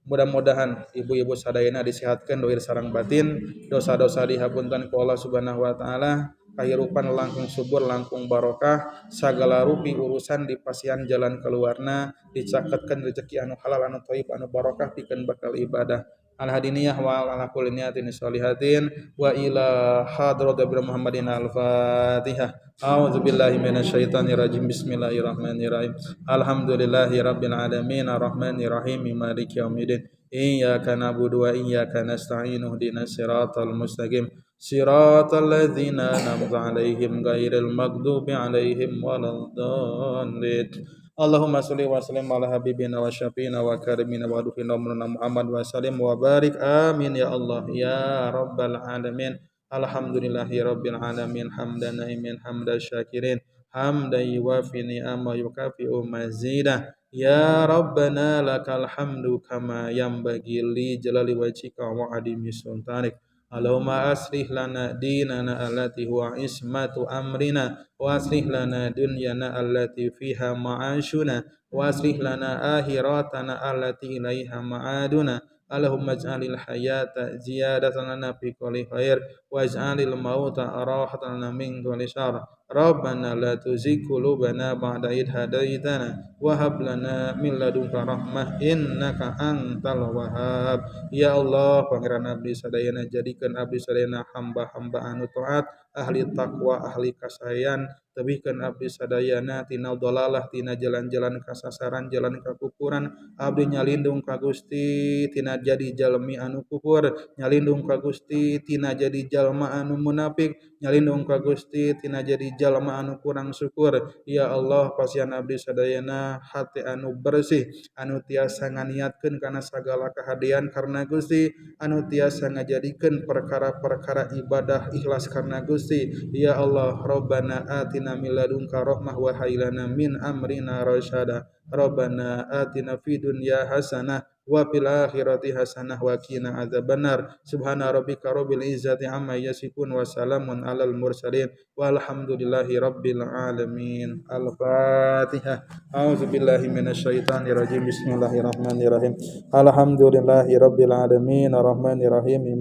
Mudah-mudahan ibu-ibu sadayana disehatkeun dohir sareng batin, dosa-dosa dihapunten ku Allah Subhanahu wa taala, kahirupan langkung subur langkung barokah, sagala rupi urusan dipasihan jalan keluarna, dicaketkeun rezeki anu halal anu thayyib anu barokah pikeun bakal ibadah. Al-hadiniyah wa ala kulli niyatin sholihatin wa ila hadrat Muhammadin al-Fatihah. A'udzubillahi minasyaitonirrajim. Bismillahirrahmanirrahim. Alhamdulillahi rabbil alamin arrahmanirrahim maliki yaumiddin. Iyyaka na'budu wa iyyaka nasta'in ihdinas siratal mustaqim. Siratal ladzina an'amta 'alaihim ghairil maghdubi 'alaihim waladdallin. Allahumma sholli wa sallim ala habibina wa syafiina wa karimina wa duhina Muhammad wa sallim wa barik. Amin ya Allah ya rabbal alamin. Alhamdulillahi rabbil alamin hamdan naimin hamdan syakirin hamdan yuwafi ni'ama yukafi'u mazidah. Ya Rabbana lakal hamdu kama yanbaghi li jalali wajhika wa adimi sultanik. Allahumma aslih lana dinana allati huwa ismatu amrina wa aslih lana dunyana allati fiha ma'ashuna wa aslih lana akhiratana allati ilaiha ma'aduna. Allahumma ij'alil hayata ziyadatan lana fi kulli khair wa ij'alil mauta rahatan lana min kulli syarr. Rabbana la tuzigh qulubana ba'da idh hadaitana wa hab lana min ladunka rahmah innaka antal wahhab. Ya Allah, pangeran abdi sadayana, jadikeun abdi sadayana hamba-hamba anu taat, ahli taqwa, ahli kasayan. Tebihkeun abdi sadayana tina dolalah, tina jalan-jalan kasasaran, jalan kakufuran. Abdi nyalindung ka Gusti tina jadi jalmi anu kufur, nyalindung ka Gusti tina jadi jalma anu munafik, nyalindung ka Gusti tina jadi jalma anu kurang syukur. Ya Allah, pasihan abdi sadayana hati anu bersih, anu tiasa nganiatkeun kana sagala kahadean karena Gusti, anu tiasa ngajadikeun perkara-perkara ibadah ikhlas karena Gusti. Ya Allah, Rabbana atina min ladunka rahmah wa hayyi lana min amrina rasyada. Rabbana atina fid dunya hasanah wa fil akhirati hasanah wa qina adzabannar. Subhana rabbika rabbil izzati amma yasifun wa salamun alal mursalin walhamdulillahi rabbil alamin. Al-Fatihah. A'udzubillahi minasyaitonirrajim. Bismillahirrahmanirrahim. Alhamdulillahi rabbil alamin arrahmanirrahim.